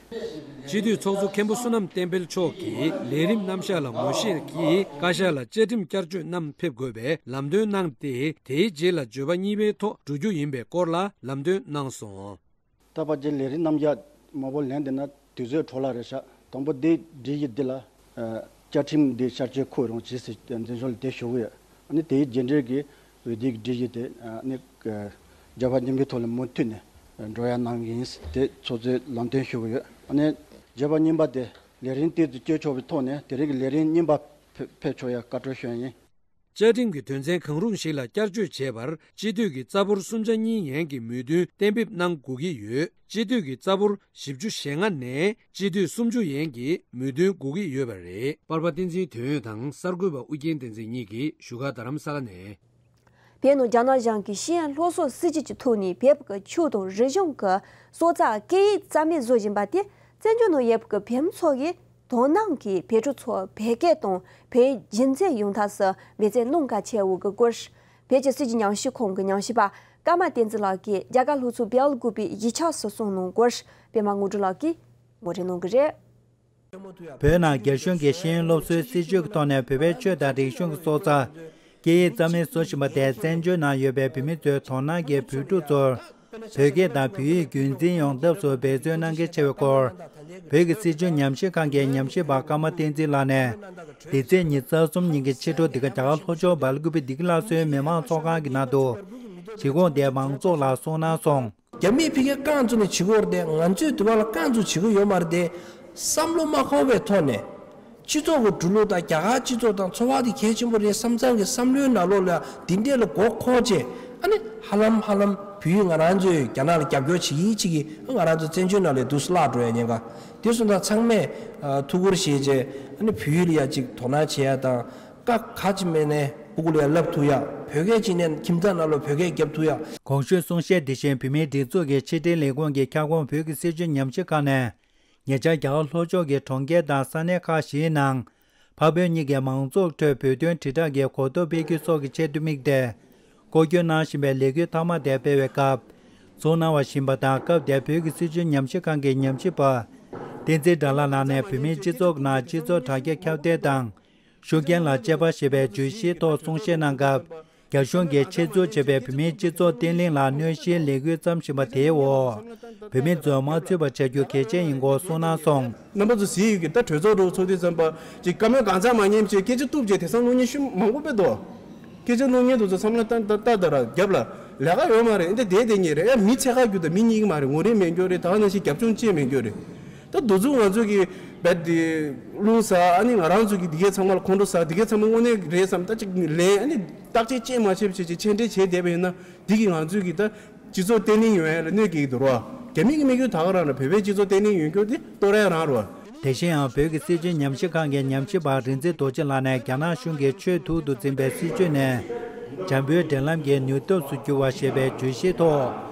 སྤྱི་འཐུས་ཚོགས་གཙོ་མཁན་པོ་བསོད་ནམས་བསྟན་འཕེལ་མཆོག་གིས་ལས་རིམ་རྣམ་གཞག་ལ་ངོ་ཤེས་ཀྱིས་བཀའ་ཤག་ལ་བཅའ་ཁྲིམས་བསྐྱར་བཅོས་རྣམས་ཕེབས་དགོས་པའི་ལམ་སྟོན་གནང་སྟེ། དེའི་རྗེས་ལ་བརྗོད་པ་གཉིས་པའི་ཐོག་འགྲོ་རྒྱུ་ཡིན་པའི་སྐོར་ལ་ལམ་སྟོན་གནང་སོང་། ད་ཕལ་ཆེར་ལས་རིམ་རྣམ་གཞག་མང་པོ་ལེན་བསྡད་ན་དུས་ཚོད་འཕྲོ་བརླག་རེད་ཤག། དང་པོ་འདི་སྒྲིག་གཞི་འདི་ལ་ཨ་བཅའ་ཁྲིམས་འདི་བསྐྱར་བཅོས་འཁོད་རུང་བྱེད་ཟེར་འཛིན་སྐྱོང་ལ་དེ་ཞུ་གི་ཡོད། ཨ་ནི་དེའི་རྗེས་འབྲེལ་གྱི་འོས་བསྡུའི་སྒྲིག་གཞི་དེ་ཨ་ནི་ཨ་རྒྱལ་བ་མཉམ་འབྲེལ་ཐོག་ལ་མུ་མཐུད་ནས་འགྲོ་ཡ་གནང་གི་ཡིན་ཟེར་དེ་ཚོགས་གཙོས་ལམ་སྟོན་ཞུ་གི་ཡོད། ཨ་ནི་བརྗོད་པ་གཉིས་པ་དེ་ལས་རིམ་ཏོག་ཙམ་བསྐྱོད་ཆོག་པའི་ཐོག་ནས་དེ་རིང་གི་ལས་རིམ་གཉིས་པ་ཕེབས་ཕེབས་ཆོག་ཡ་བཀའ་འཁྲོལ་ཞུ་ཡ་ཡིན། བཅའ་ཁྲིམས་ཀྱི་དོན་ཚན་གང་རུང་ཞིག་ལ་བསྐྱར་བཅོས་བྱེད་པར་སྤྱི་འཐུས་ཀྱི་རྩ་འབོར་གསུམ་ཆ་གཉིས་ཡན་གྱི་མོས་མཐུན་གཏན་འབེབས་གནང་དགོས་ཀྱི་ཡོད། སྤྱི་འཐུས་ཀྱི་རྩ་འབོར་བཞི་བཅུ་ཞེ་ལྔ་ནས་སྤྱི་འཐུས་སུམ་ཅུ་ཡན་གྱི་མོས་མཐུན་དགོས་ཀྱི་ཡོད་པ་རེད། པར་པ་བསྟན་འཛིན་དོན་ཡོད་དང་གསར་འགོད་པ་ཨུ་རྒྱན་བསྟན་འཛིན་གཉིས་ཀྱིས་བཞུགས་སྒར་རྡ་རམ་ས་ལ་ནས། བོད་ནང་རྒྱ་ནག་གཞུང་གིས་ཤེས་ཡོན་སློབ་གསོ་སྲིད་ཇུས་ཀྱི་ཐོག་ནས་བོད་ཀྱི་ཆོས་དང་རིག་གཞུང་གི་སྲོག་རྩ་སྐད་ཡིག་རྩ་མེད་བཟོ་བཞིན་པ་དེ་བཙན་བྱོལ་ནང་ཡོད་པའི་བོད་མི་ཚོ་གིས་དོ་སྣང་གིས་བོད་ཕྲུག་ཚོ་བོད་སྐད་དང་བོད་ཡིག་རྒྱུན་འཛིན་ཡོང་ཐབས་སུ་འབད་བརྩོན་གནང་གལ་ཆེ་བའི་སྐོར། བོད་ཀྱི་སྲིད་བྱུས་ཉམས་ཞིབ་ཁང་གི་ཉམས་ཞིབ་པ་ཀརྨ་བསྟན་འཛིན་ལགས་ཀྱིས་རྒྱ་གར་ལྷོ་ཕྱོགས་བལ་ཀུ་པེ་གཞིས་ཆགས་སུ་གསུངས་གནང་སྐོར། པད་མ་དངོས་གྲུབ་ལགས་ཀྱིས་ངོ་སྤྲོད་གནང་གི་རེད། བོད་ནང་རྒྱ་གཞུང་གིས་ཤེས་ཡོན་སློབ་གསོའི་སྲིད་བྱུས་ཀྱི་ཐོག་ནས་བོད་པའི་ཆོས་དང་རིག་གཞུང་གི་སྲོག་རྩ་སྐད་ཡིག་རྩ་མེད་བཟོ་བཞིན་པ་དེ་བཙན་བྱོལ་ནང་ཡོད་པའི་བོད་མི་ཚོའི་དོ་སྣང་གིས་བོད་ཕྲུག་ཚོར་བོད་སྐད་དང་བོད་ཡིག་རྒྱུན་འཛིན་ཡོང་ཐབས་སུ་འབད་བརྩོན་གནང་གལ་ཆེ་བའི་སྐོར། བོད་ཀྱི་སྲིད་བྱུས་ཉམས་ཞིབ་ཁང་གི་ཉམས་ཞིབ་པ་ཀརྨ་བསྟན་འཛིན་ལགས་ནས་འདི་ཚེས་ཉི་ཤུ་རྩ་གསུམ་ཉིན་གྱི་ཕྱི་དྲོ་འདི་ག་རྒྱ་གར་ལྷོ་ཕྱོགས་སྦེལ་ཀུ་པེ་བདེ་སྐྱིད་སླར་གསོའི་མི་མང་ཚོགས་ཁང་གི་ནང་དུ་བྱེད་སྒོ་དེ་མང་ཚོགས་ལ་གསུངས་གནང་སོང་། རྒྱ་མིས་ཕ་གིར་རྐང་བཙུགས་ནས་བྱེད་ཀྱི་ཡོད་རེད་དེ། ང་ཚོས་དེ་བ་ལ་རྐང་བཙུགས་བྱེད་ཀྱི་ཡོད་མ་རེད་དེ། བསམ་བློ་མ་འཁོར་བའི་ཐོག་ནས་སྤྱི་ཚོགས་ཀྱི་འགྲོ་ལུགས་དང་རྒྱ་གར་སྤྱི་ཚོགས་དང་འཚོ་བ་དེ་གལ་ཆེན་པོ་རེད་བསམ་ཚང་གི་བསམ་བློའི་ནང་ལོགས་ལ་འདི་འདྲས་ལ་མགོ་འཁོར་བྱས། ཨ་ནི་ཧ་ལམ་ཧ་ལམ་བོད་ཡིག་ང་རང་ཚོས་རྒྱ་ནག་ལ་རྒྱབ་སྐྱོར་བྱེད་ཀྱི་ཡིན་ཅིག་གིས་ང་རང་ཚོ་བཙན་བྱོལ་ནང་ལ་འདུག་སེ་བརླག་འགྲོ་ཡ་ཉེན་ཁ། དེ་སོང་ཙང་ཚང་མས་ཨ་ཐུགས་ཁུར་བཞེས་བྱས། ཨ་ནི་བོད་ཡིག་ལ་ཡ་ཅིག་དོ་སྣང་བྱེད་ཡ་དང་། ཀ་ཁ་ཅིག་མེད་ནས་སྤུ་གུ་ལ་ཡ་བསླབ་ཐུབ་ཡ། བོད་སྐད་ཅིག་ནས་ཁྱིམ་ཚང་ནང་ལ་བོད་སྐད་རྒྱབ་ཐུབ་ཡ། གོང་ཞུས་གསུང་བཤད་འདི་བཞིན་བོད་མིའི་སྒྲིག་འཛུགས་ཀྱི་ཕྱི་དྲིལ་ལས་ཁུངས་ཀྱི་ཁྱབ་ཁོངས་བོད་ཀྱི་སྲིད་བྱུས་ཉམས་ཞིབ་ཁང་ནས་ཉེ་ཆར་རྒྱ་གར་ལྷོ་ཕྱོགས་ཀྱི་གྲོང་ཁྱེར་དང་ས་གནས་ཁག་བཞིའི་ནང་འཕགས་བོད་གཉིས་ཀྱི་མང་ཚོགས་ཁྲོད་བོད་དོན་དྲིལ་བསྒྲགས་ཀྱི་གོ་རྟོགས་སྤེལ་རྒྱུ་སོགས་ཀྱི་ཆེད་དུ་དམིགས་ཏེ་སྐོར་སྐྱོད་གནང་བཞིན་པའི་ལས་འགུལ་མཐའ་མ་དེ་སྤེལ་བའི་སྐབས། གསུངས་གནང་བ་བཞིན་པ་དང་། སྐབས་དེར་བོད་ཀྱི་སྲིད་བྱུས་ཉམས་ཞིབ་ཁང་གི་ཉམས་ཞིབ་པ་བསྟན་འཛིན་དགྲ་ལྷ་ལགས་ནས་བོད་མིའི་སྤྱི་ཚོགས་ནང་སྤྱི་ཚོགས་དྲ་རྒྱ་ཁྱབ་གདལ་དང་ཤུགས་རྐྱེན་ལ་དཔྱད་པ་ཞེས་པའི་བརྗོད་གཞིའི་ཐོག་གསུང་བཤད་གནང་སྐབས། རྒྱ་གཞུང་གིས་ཆེད་འཛུགས་བྱས་པའི་བོད་མིའི་སྤྱི་ཚོགས་བརྟན་ལྷིང་ལ་གནོད་གཞིའི་ལས་འགུལ་བརྩམས་བཞིན་པ་དེའི་འོག་བོད་མི་ཚོས་མ་ཚུད་པ་བྱ་རྒྱུ་གལ་ཆེན་ཡིན་སྐོར་གསུངས་གནང་སོང་། རྣམ་པ་ཚོ་གཟིགས་ཡོད་ཀྱི། ད་གྲོས་ཚོགས་འདྲ་བོ་ཚོགས་དུས་ཙམ་པ་ཅིག་བཀའ་མོལ་གང་ཚང་མ་ཉན་བྱས་སྐད་ཆ་གཏུབ་བྱས་དེང་སང་གློག་བརྙན་ཤུགས་མང་པོ་སྤེལ་འདུག། སྐད་ཆ་གློག་བརྙན་དེ་ཚོ་བསམ་བློ་བཏང་ད་ལྟ་ར་རྒྱབ་ལ་ལས་ཀ་ཡོད་མ་རེད། འདི་བསྡད་བསྡད་ཉེ་རེད། ཨེ་མི་ཚད་ཁ་རྒྱུ་དང་མི་གཉིས་ཀྱི་མ་རེད། ངོ་རེ་མེད་འགྱོ་རེད། ད་ག་ནང་བཞིན་རྒྱབ་ལྗོངས་བཅས་མེད་འགྱོ་རེད། ད་དུ་ཚོད་ང་ཚོ་གི་བད་དེ་རླུང་ཟ། ཨ་ནི་ང་རང་ཚོ་གི་འདི་གའི་ཚང་མ་ལ་ཁོང་ཁྲོ་ཟ། འདི་གའི་ཚང་མ་དངོས་གནས་རེད་བསམ། ད་ཅིག་ལན་ཨ་ནི་བརྟག་དཔྱད་བཅས་མ་བྱས་བྱས་བྱས་མཆན་འགྲེལ་བྱས་བསྡད་པ་ཡིན་ན། འདི་གི་ང་ཚོས་གི་ད་སྤྱི་ཚོགས་བརྟན་ལྷིང་ཡོང་ཡ་ལ་གནོད་སྐྱེལ་གྱི་འདུག་ར། རྒྱ་མི་གི་དམིགས་ཡུལ་ད་ག་རང་ར། བོད་པའི་སྤྱི་ཚོགས་བརྟན་ལྷིང་ཡོང་རྒྱུ་དེ་གཏོར་ཡ་རང་ར། དེ་བཞིན་ཡང་བོད་ཀྱི་སྲིད་བྱུས་ཉམས་ཞིབ་ཁང་གི་ཉམས་ཞིབ་པ་རིག་འཛིན་རྡོ་རྗེ་ལགས་ནས་རྒྱ་ནག་གཞུང་གིས་ཆོས་ཐུར་དུ་འཛིན་པའི་སྲིད་བྱུས་ནས་འཇམ་པོའི་འབྲེལ་ལམ་གྱི་ནུས་སྟོབས་སུ་གྱུར་བ་ཞེས་པའི་བརྗོད་གཞིའི་ཐོག་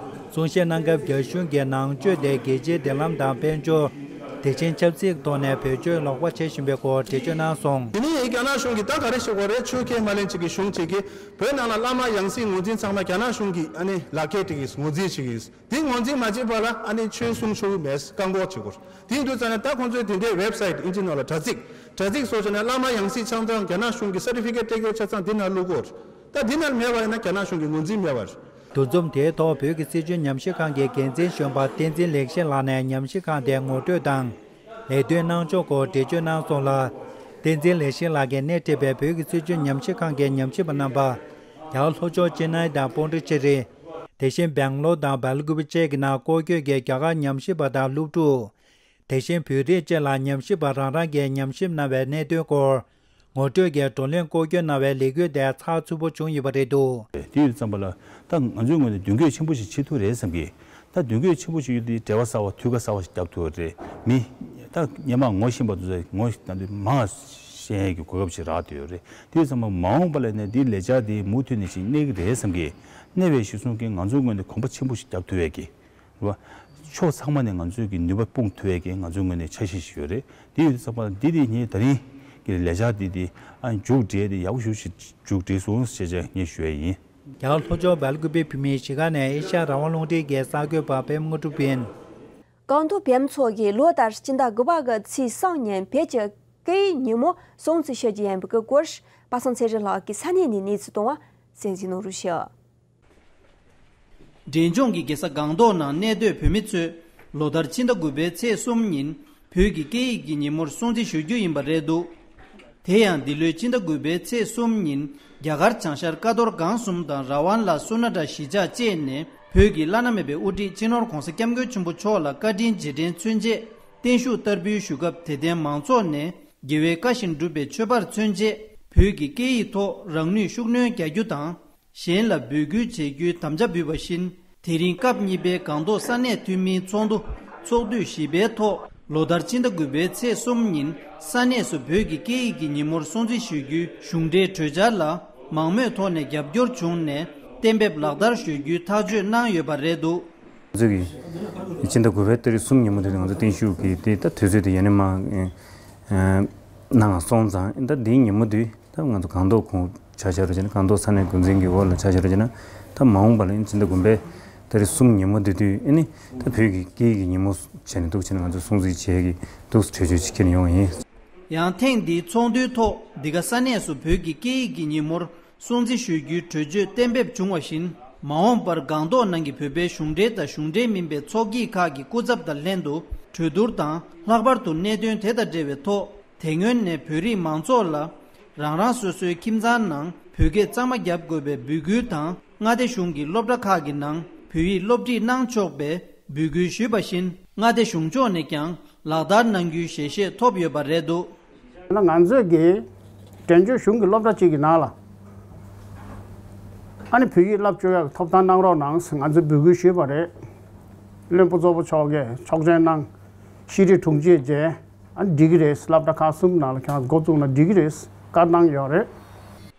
གསུང་བཤད་གནང་སྐབས། རྒྱ་གཞུང་གིས་ནང་ཆོས་དེ་རྒྱལ་སྤྱིའི་འབྲེལ་ལམ་དང་དཔལ་འབྱོར། དེ་བཞིན་ཆབ་སྲིད་ཐོག་ནས་བེད་སྤྱོད་ལོག་པ་བྱེད་བཞིན་པའི་སྐོར་འགྲེལ་བརྗོད་གནང་སོང་། དེ་ནས་རྒྱ་ནག་གཞུང་གིས་ད་ག་རེ་བྱེད་དགོས་རེད། ཆོས་ཁས་མ་ལེན་བྱེད་ཀྱི་གཞུང་བྱེད་ཀྱི། བོད་ནང་ལ་བླ་མ་ཡང་སྲིད་ངོས་འཛིན་ཚང་མ་རྒྱ་ནག་གཞུང་གིས་ཨ་ནི་ལག་ཁྱེར་སྤྲད་ཀྱི་ཡིན། ངོས་འཛིན་བྱེད་ཀྱི་ཡིན། དེ་ངོས་འཛིན་མ་བྱས་པ་ལ་ཨ་ནི་ཆོས་གསུང་ཆོག་གི་མེད། བཀག་འགོག་བྱེད་དགོས། དེ་ཡིན་དུས་ཙང་ནས་ད་ཁོང་ཚོས་དེ་འདྲའི་ཝེབ་སའིཊ་ཨིན་ཇི་ནང་ལ་དྲ་ཚིགས། དྲ་ཚིགས་བཟོ་བྱས་ནས་བླ་མ་ཡང་སྲིད་ཆ་ཚང་རྒྱ་ནག་གཞུང་གི་སར་ཊི་ཕི་ཀེཊ་སྤྲད་ཀྱི་ཡོད་ཆ་ཚང་འདི་ནང་བླུག་དགོས། ད་འདི་ནང་མེད་པ་ཡིན་ན་རྒྱ་ནག་གཞུང་གི་ངོས་འཛིན་མེད་པ་རེད། འདུ་འཛོམས་དེའི་ཐོག་བོད་ཀྱི་སྲིད་བྱུས་ཉམས་ཞིབ་ཁང་གི་འགན་འཛིན་གཞོན་པ་བསྟན་འཛིན་ལེགས་བཤད་ལགས་ནས་ཉམས་ཞིབ་ཁང་དེ་ངོ་སྤྲོད་དང་། ལས་དོན་གནང་ཕྱོགས་སྐོར་འགྲེལ་བརྗོད་གནང་སོང་ལ། བསྟན་འཛིན་ལེགས་བཤད་ལགས་ཀྱིས་སྣེ་ཁྲིད་པའི་བོད་ཀྱི་སྲིད་བྱུས་ཉམས་ཞིབ་ཁང་གི་ཉམས་ཞིབ་པ་རྣམ་པ། རྒྱ་གར་ལྷོ་ཕྱོགས་ཅེ་ནའི་དང་པོན་ཌི་ཅེ་རི། དེ་བཞིན་སྦེང་ལོར་དང་སྦེལ་ཀུ་པེ་བཅས་ཀྱི་ནང་སྐོར་སྐྱོད་ཀྱི་རྒྱ་གར་ཉམས་ཞིབ་པ་དང་སློབ་ཕྲུག། དེ་བཞིན་བོད་རིགས་བཅས་ལ་ཉམས་ཞིབ་པ་རང་རང་གིས་ཉམས་ཞིབ་གནང་བའི་གནད་དོན་སྐོར། ངོ་སྤྲོད་ཀྱིས་བགྲོ་གླེང་སྐོར་སྐྱོད་གནང་བའི་ལས་འགུལ་དེ་ཚགས་ཚུད་པོ་བྱུང་ཡོད་པ་རེད་འདུག། དེ་ཡོད་དུས་ཙམ་པ་ལ་ད་ང་ཚོའི་ངོས་ནས་མདུན་སྐྱོད་ཆེན་པོ་ཞིག་བྱེད་ཐུབ་རེད་བསམ་གི། ད་མདུན་སྐྱོད་ཆེན་པོ་ཞིག་ཡོད་དུས་འབྲེལ་བ་གསར་བ་ཐུགས་ཁུར་གསར་བ་ཞིག་བརྒྱབ་ཐུབ་རེད། མི་ ད་སྔོན་མ་ངོ་ཤེས་པ་དེ་ཚོ་ངོ་ཤེས་ན་དུས་མང་ཤེས་ཀྱི་གོ་སྐབས་ཤིག་རག་བསྡད་ཡོད་རེད། དེ་ཡིན་ཙང་མ་འོངས་པ་ལ་ནས་འདི་ལས་འཆར་འདི་མུ་མཐུད་ནས་ཅིག་གནས་ཀྱི་རེད་བསམ་གི། གནས་པའི་གཞི་བཟུང་གིས་ང་ཚོའི་ངོས་ནས་གོམ་པ་ཆེན་པོ་ཞིག་རྒྱག་ཐུབ་ཡས་ཀྱི། རེད་བ། ཕྱོགས་ཚང་མ་ནས་ང་ཚོས་ཀྱི་ནུས་པ་སྤུངས་ཐུབ་ཡས་ཀྱི་ང་ཚོའི་ངོས་ནས་འཆར་གཞི་ཞིག་ཡོད་རེད། དེ་ཡོད་དུས་ཙམ་པ་ལ་འདི་དེ་ངས་ད་རིང་གི་ལས་འཆར་འདི་དེ་ཨ་མཇུག་སྒྲིལ་ཏེ་ཡག་པོ་ཞིག་མཇུག་སྒྲིལ་སོང་ཞེས་བྱས་ངས་ཞུ་ཡས་ཡིན། རྒྱ་གར་ལྷོ་ཕྱོགས་སྦེལ་ཀུ་པེ་བོད་མིའི་གཞིས་ཀ་ནས་ཨེ་ཤ་ཡ་རང་དབང་རླུང་འཕྲིན་གྱི་གསར་འགོད་པ་པད་མ་དངོས་གྲུབ་ཡིན། སྒང་ཏོག་བོད་མི་ཚོགས་ཀྱིས་ལོ་ལྟར་སྤྱི་ཟླ་དགུ་པ་གི་ཚེས་གསུམ་ཉིན་བོད་ཀྱི་སྐད་ཡིག་ཉིན་མོ་སྲུང་བརྩི་ཞུ་རྒྱུ་ཡིན་པའི་སྐོར་པ་སངས་ཚེ་རིང་ལགས་ཀྱིས་ས་གནས་ནས་གནས་ཚུལ་བཏང་བ་གསན་གཟིགས་གནང་རོགས་ཞུ། འབྲས་ལྗོངས་ཀྱི་རྒྱལ་ས་སྒང་ཏོག་ནང་གནས་སྡོད་བོད་མི་ཚོས་ལོ་ལྟར་ཕྱི་ཟླ་དགུ་པའི་ཚེས་གསུམ་ཉིན་བོད་ཀྱི་སྐད་ཡིག་གི་ཉིན་མོར་སྲུང་བརྩི་ཞུ་རྒྱུ་ཡིན་པ་རེད་འདུག་དེ་ཡང་འདི་ལོའི་ཕྱི་ཟླ་དགུ་པའི་ཚེས་གསུམ་ཉིན་རྒྱ་གར་བྱང་ཤར་ཀ་རྡོར་སྒང་གསུམ་དང་ར་ཝན་ལ་སུ་ན་ཏྲ་གཞིས་ཆགས་བཅས་ནས་བོད་ཀྱི་བླ་ན་མེད་པའི་དབུ་ཁྲིད་སྤྱི་ནོར་༧གོང་ས་༧སྐྱབས་མགོན་ཆེན་པོ་མཆོག་ལ་བཀའ་དྲིན་རྗེས་དྲན་མཚོན་ཆེད་བརྟན་བཞུགས་བསྟར་འབུལ་ཞུ་སྐབས་དད་ལྡན་མང་ཚོགས་ནས་རྒྱལ་བའི་བཀའ་བཞིན་སྒྲུབ་པའི་མཆོད་པར་མཚོན་ཆེད་བོད་ཀྱི་སྐད་ཡིག་ཐོག་རང་ནུས་ཤུགས་སྣོན་རྒྱག་རྒྱུ་དང་། གཞན་ལ་འབོད་སྐུལ་བྱེད་རྒྱུའི་དམ་བཅའ་འབུལ་བ་བཞིན། དེ་རིང་སྐབས་གཉིས་པའི་སྒང་ཏོག་ས་གནས་འཐུས་མིའི་ཚོགས་འདུ་ཚོགས་དུས་བཞི་པའི་ཐོག་ལོ་ལྟར་ཕྱི་ཟླ་དགུ་པའི་ཚེས་གསུམ་ཉིན་ས་གནས་སུ་བོད་ཀྱི་སྐད་ཡིག་གི་ཉིན་མོར་སྲུང་བརྩི་ཞུ་རྒྱུའི་གཞུང་འབྲེལ་གྲོས་འཆར་ལ་མང་མོས་ཐོག་ནས་རྒྱབ་སྐྱོར་བྱུང་ནས་གཏན་འབེབས་ལག་བསྟར་ཞུ་རྒྱུའི་ཐག་གཅོད་གནང་ཡོད་པ་རེད་འདུག་ང་ཚོ་གི་ཕྱི་ཟླ་དགུ་པའི་ཏ་རིག་གསུམ་ཉིན་མོ་དེ་ང་ཚོ་བརྟན་བཞུགས་ཀྱི་དེ་ད་དུས་ཚོད་དེ་ཡེ་ནས་མ་གནང་སོང་ཙང་ད་འདིའི་ཉིན་མོ་དུས། ད་ང་ཚོ་སྒང་ཏོག་ཁོངས་ཆ་བཞག་རེད་ཅེ་ན་སྒང་ཏོག་ས་གནས་འགོ་འཛིན་གྱི་འོག་ལ་ཆ་བཞག་རེད་ཅེ་ན་ད་མ་འོངས་པ་ལ་ཡིན་ཕྱི་ཟླ་དགུ་པའི་ཏ་རིག་གསུམ་ཉིན་མོ་འདི་དུས་ཨེ་ནི་ད་བོད་ཀྱི་སྐད་ཡིག་གི་ཉིན་མོ་བྱས་ནས་འདུག་བྱས་ན་ང་ཚོ་སྲུང་བརྩི་བྱེད་ཀྱི་འདུག་གྲོས་ཆོད་ཅིག་ཁྱེར་ཡོང་བ་ཡིན། ཡང་ཐེངས་འདིའི་ཚོགས་འདུའི་ཐོག་འདི་ག་ས་གནས་སུ་བོད་ཀྱི་སྐད་ཡིག་གི་ཉིན་མོར་སྲུང་བརྩི་ཞུ་རྒྱུའི་གྲོས་ཆོད་གཏན་འབེབས་བྱུང་བ་བཞིན་མ་འོངས་པར་སྒང་ཏོག་ནང་གི་བོད་པའི་གཞུང་འབྲེལ་དང་གཞུང་འབྲེལ་མིན་པའི་ཚོགས་སྐྱིད་ཁག་གི་སྐུ་ཚབ་དང་ལྷན་དུ་གྲོས་བསྡུར་དང་ལྷག་པར་དུ་གནད་དོན་དེ་དང་འབྲེལ་བའི་ཐོག་དེ་སྔོན་ནས་བོད་རིགས་མང་ཚོགས་ལ་རང་རང་སོ་སོའི་ཁྱིམ་ཚང་ནང་བོད་སྐད་གཙང་མ་བརྒྱབ་དགོས་པའི་འབོད་སྐུལ་དང་མངའ་སྡེ་གཞུང་གི་སློབ་གྲྭ་ཁག་གི་ནང་བོད་ཡིག་སློབ་ཁྲིད་གནང་ཆོག་པའི་འབོད་སྐུལ་ཞུས་པ་བཞིན་མངའ་སྡེ་གཞུང་ཕྱོགས་ནས་ཀྱང་ལག་བསྟར་གནང་རྒྱུའི་ཞལ་བཞེས་ཐོབ་ཡོད་པ་རེད་འདུག་ང་ཚོས་ཀྱི་འབྲས་ལྗོངས་གཞུང་གི་སློབ་གྲྭ་གཅིག་གི་ནང་ལ་ཨ་ནི་བོད་ཡིག་བསླབ་བཅུག་ཡག་གི་ཐོབ་ཐང་གནང་རོགས་གནང་ཟེར་ང་ཚོས་འབོད་སྐུལ་ཞུས་པ་རེད། བློན་པོ་གཙོ་བོ་མཆོག་གིས་ཆོག་མཆན་གནང་། ཤེས་རིག་དྲུང་ཆེ་བྱས། ཨ་འགྲིག་གི་རེད། སློབ་གྲྭ་ཁག་གསུམ་ནང་ལ་ཁྱེད་རང་འགོ་བཙུགས་ན་འགྲིག་གི་རེད། བཀའ་གནང་ཡོད་རེད།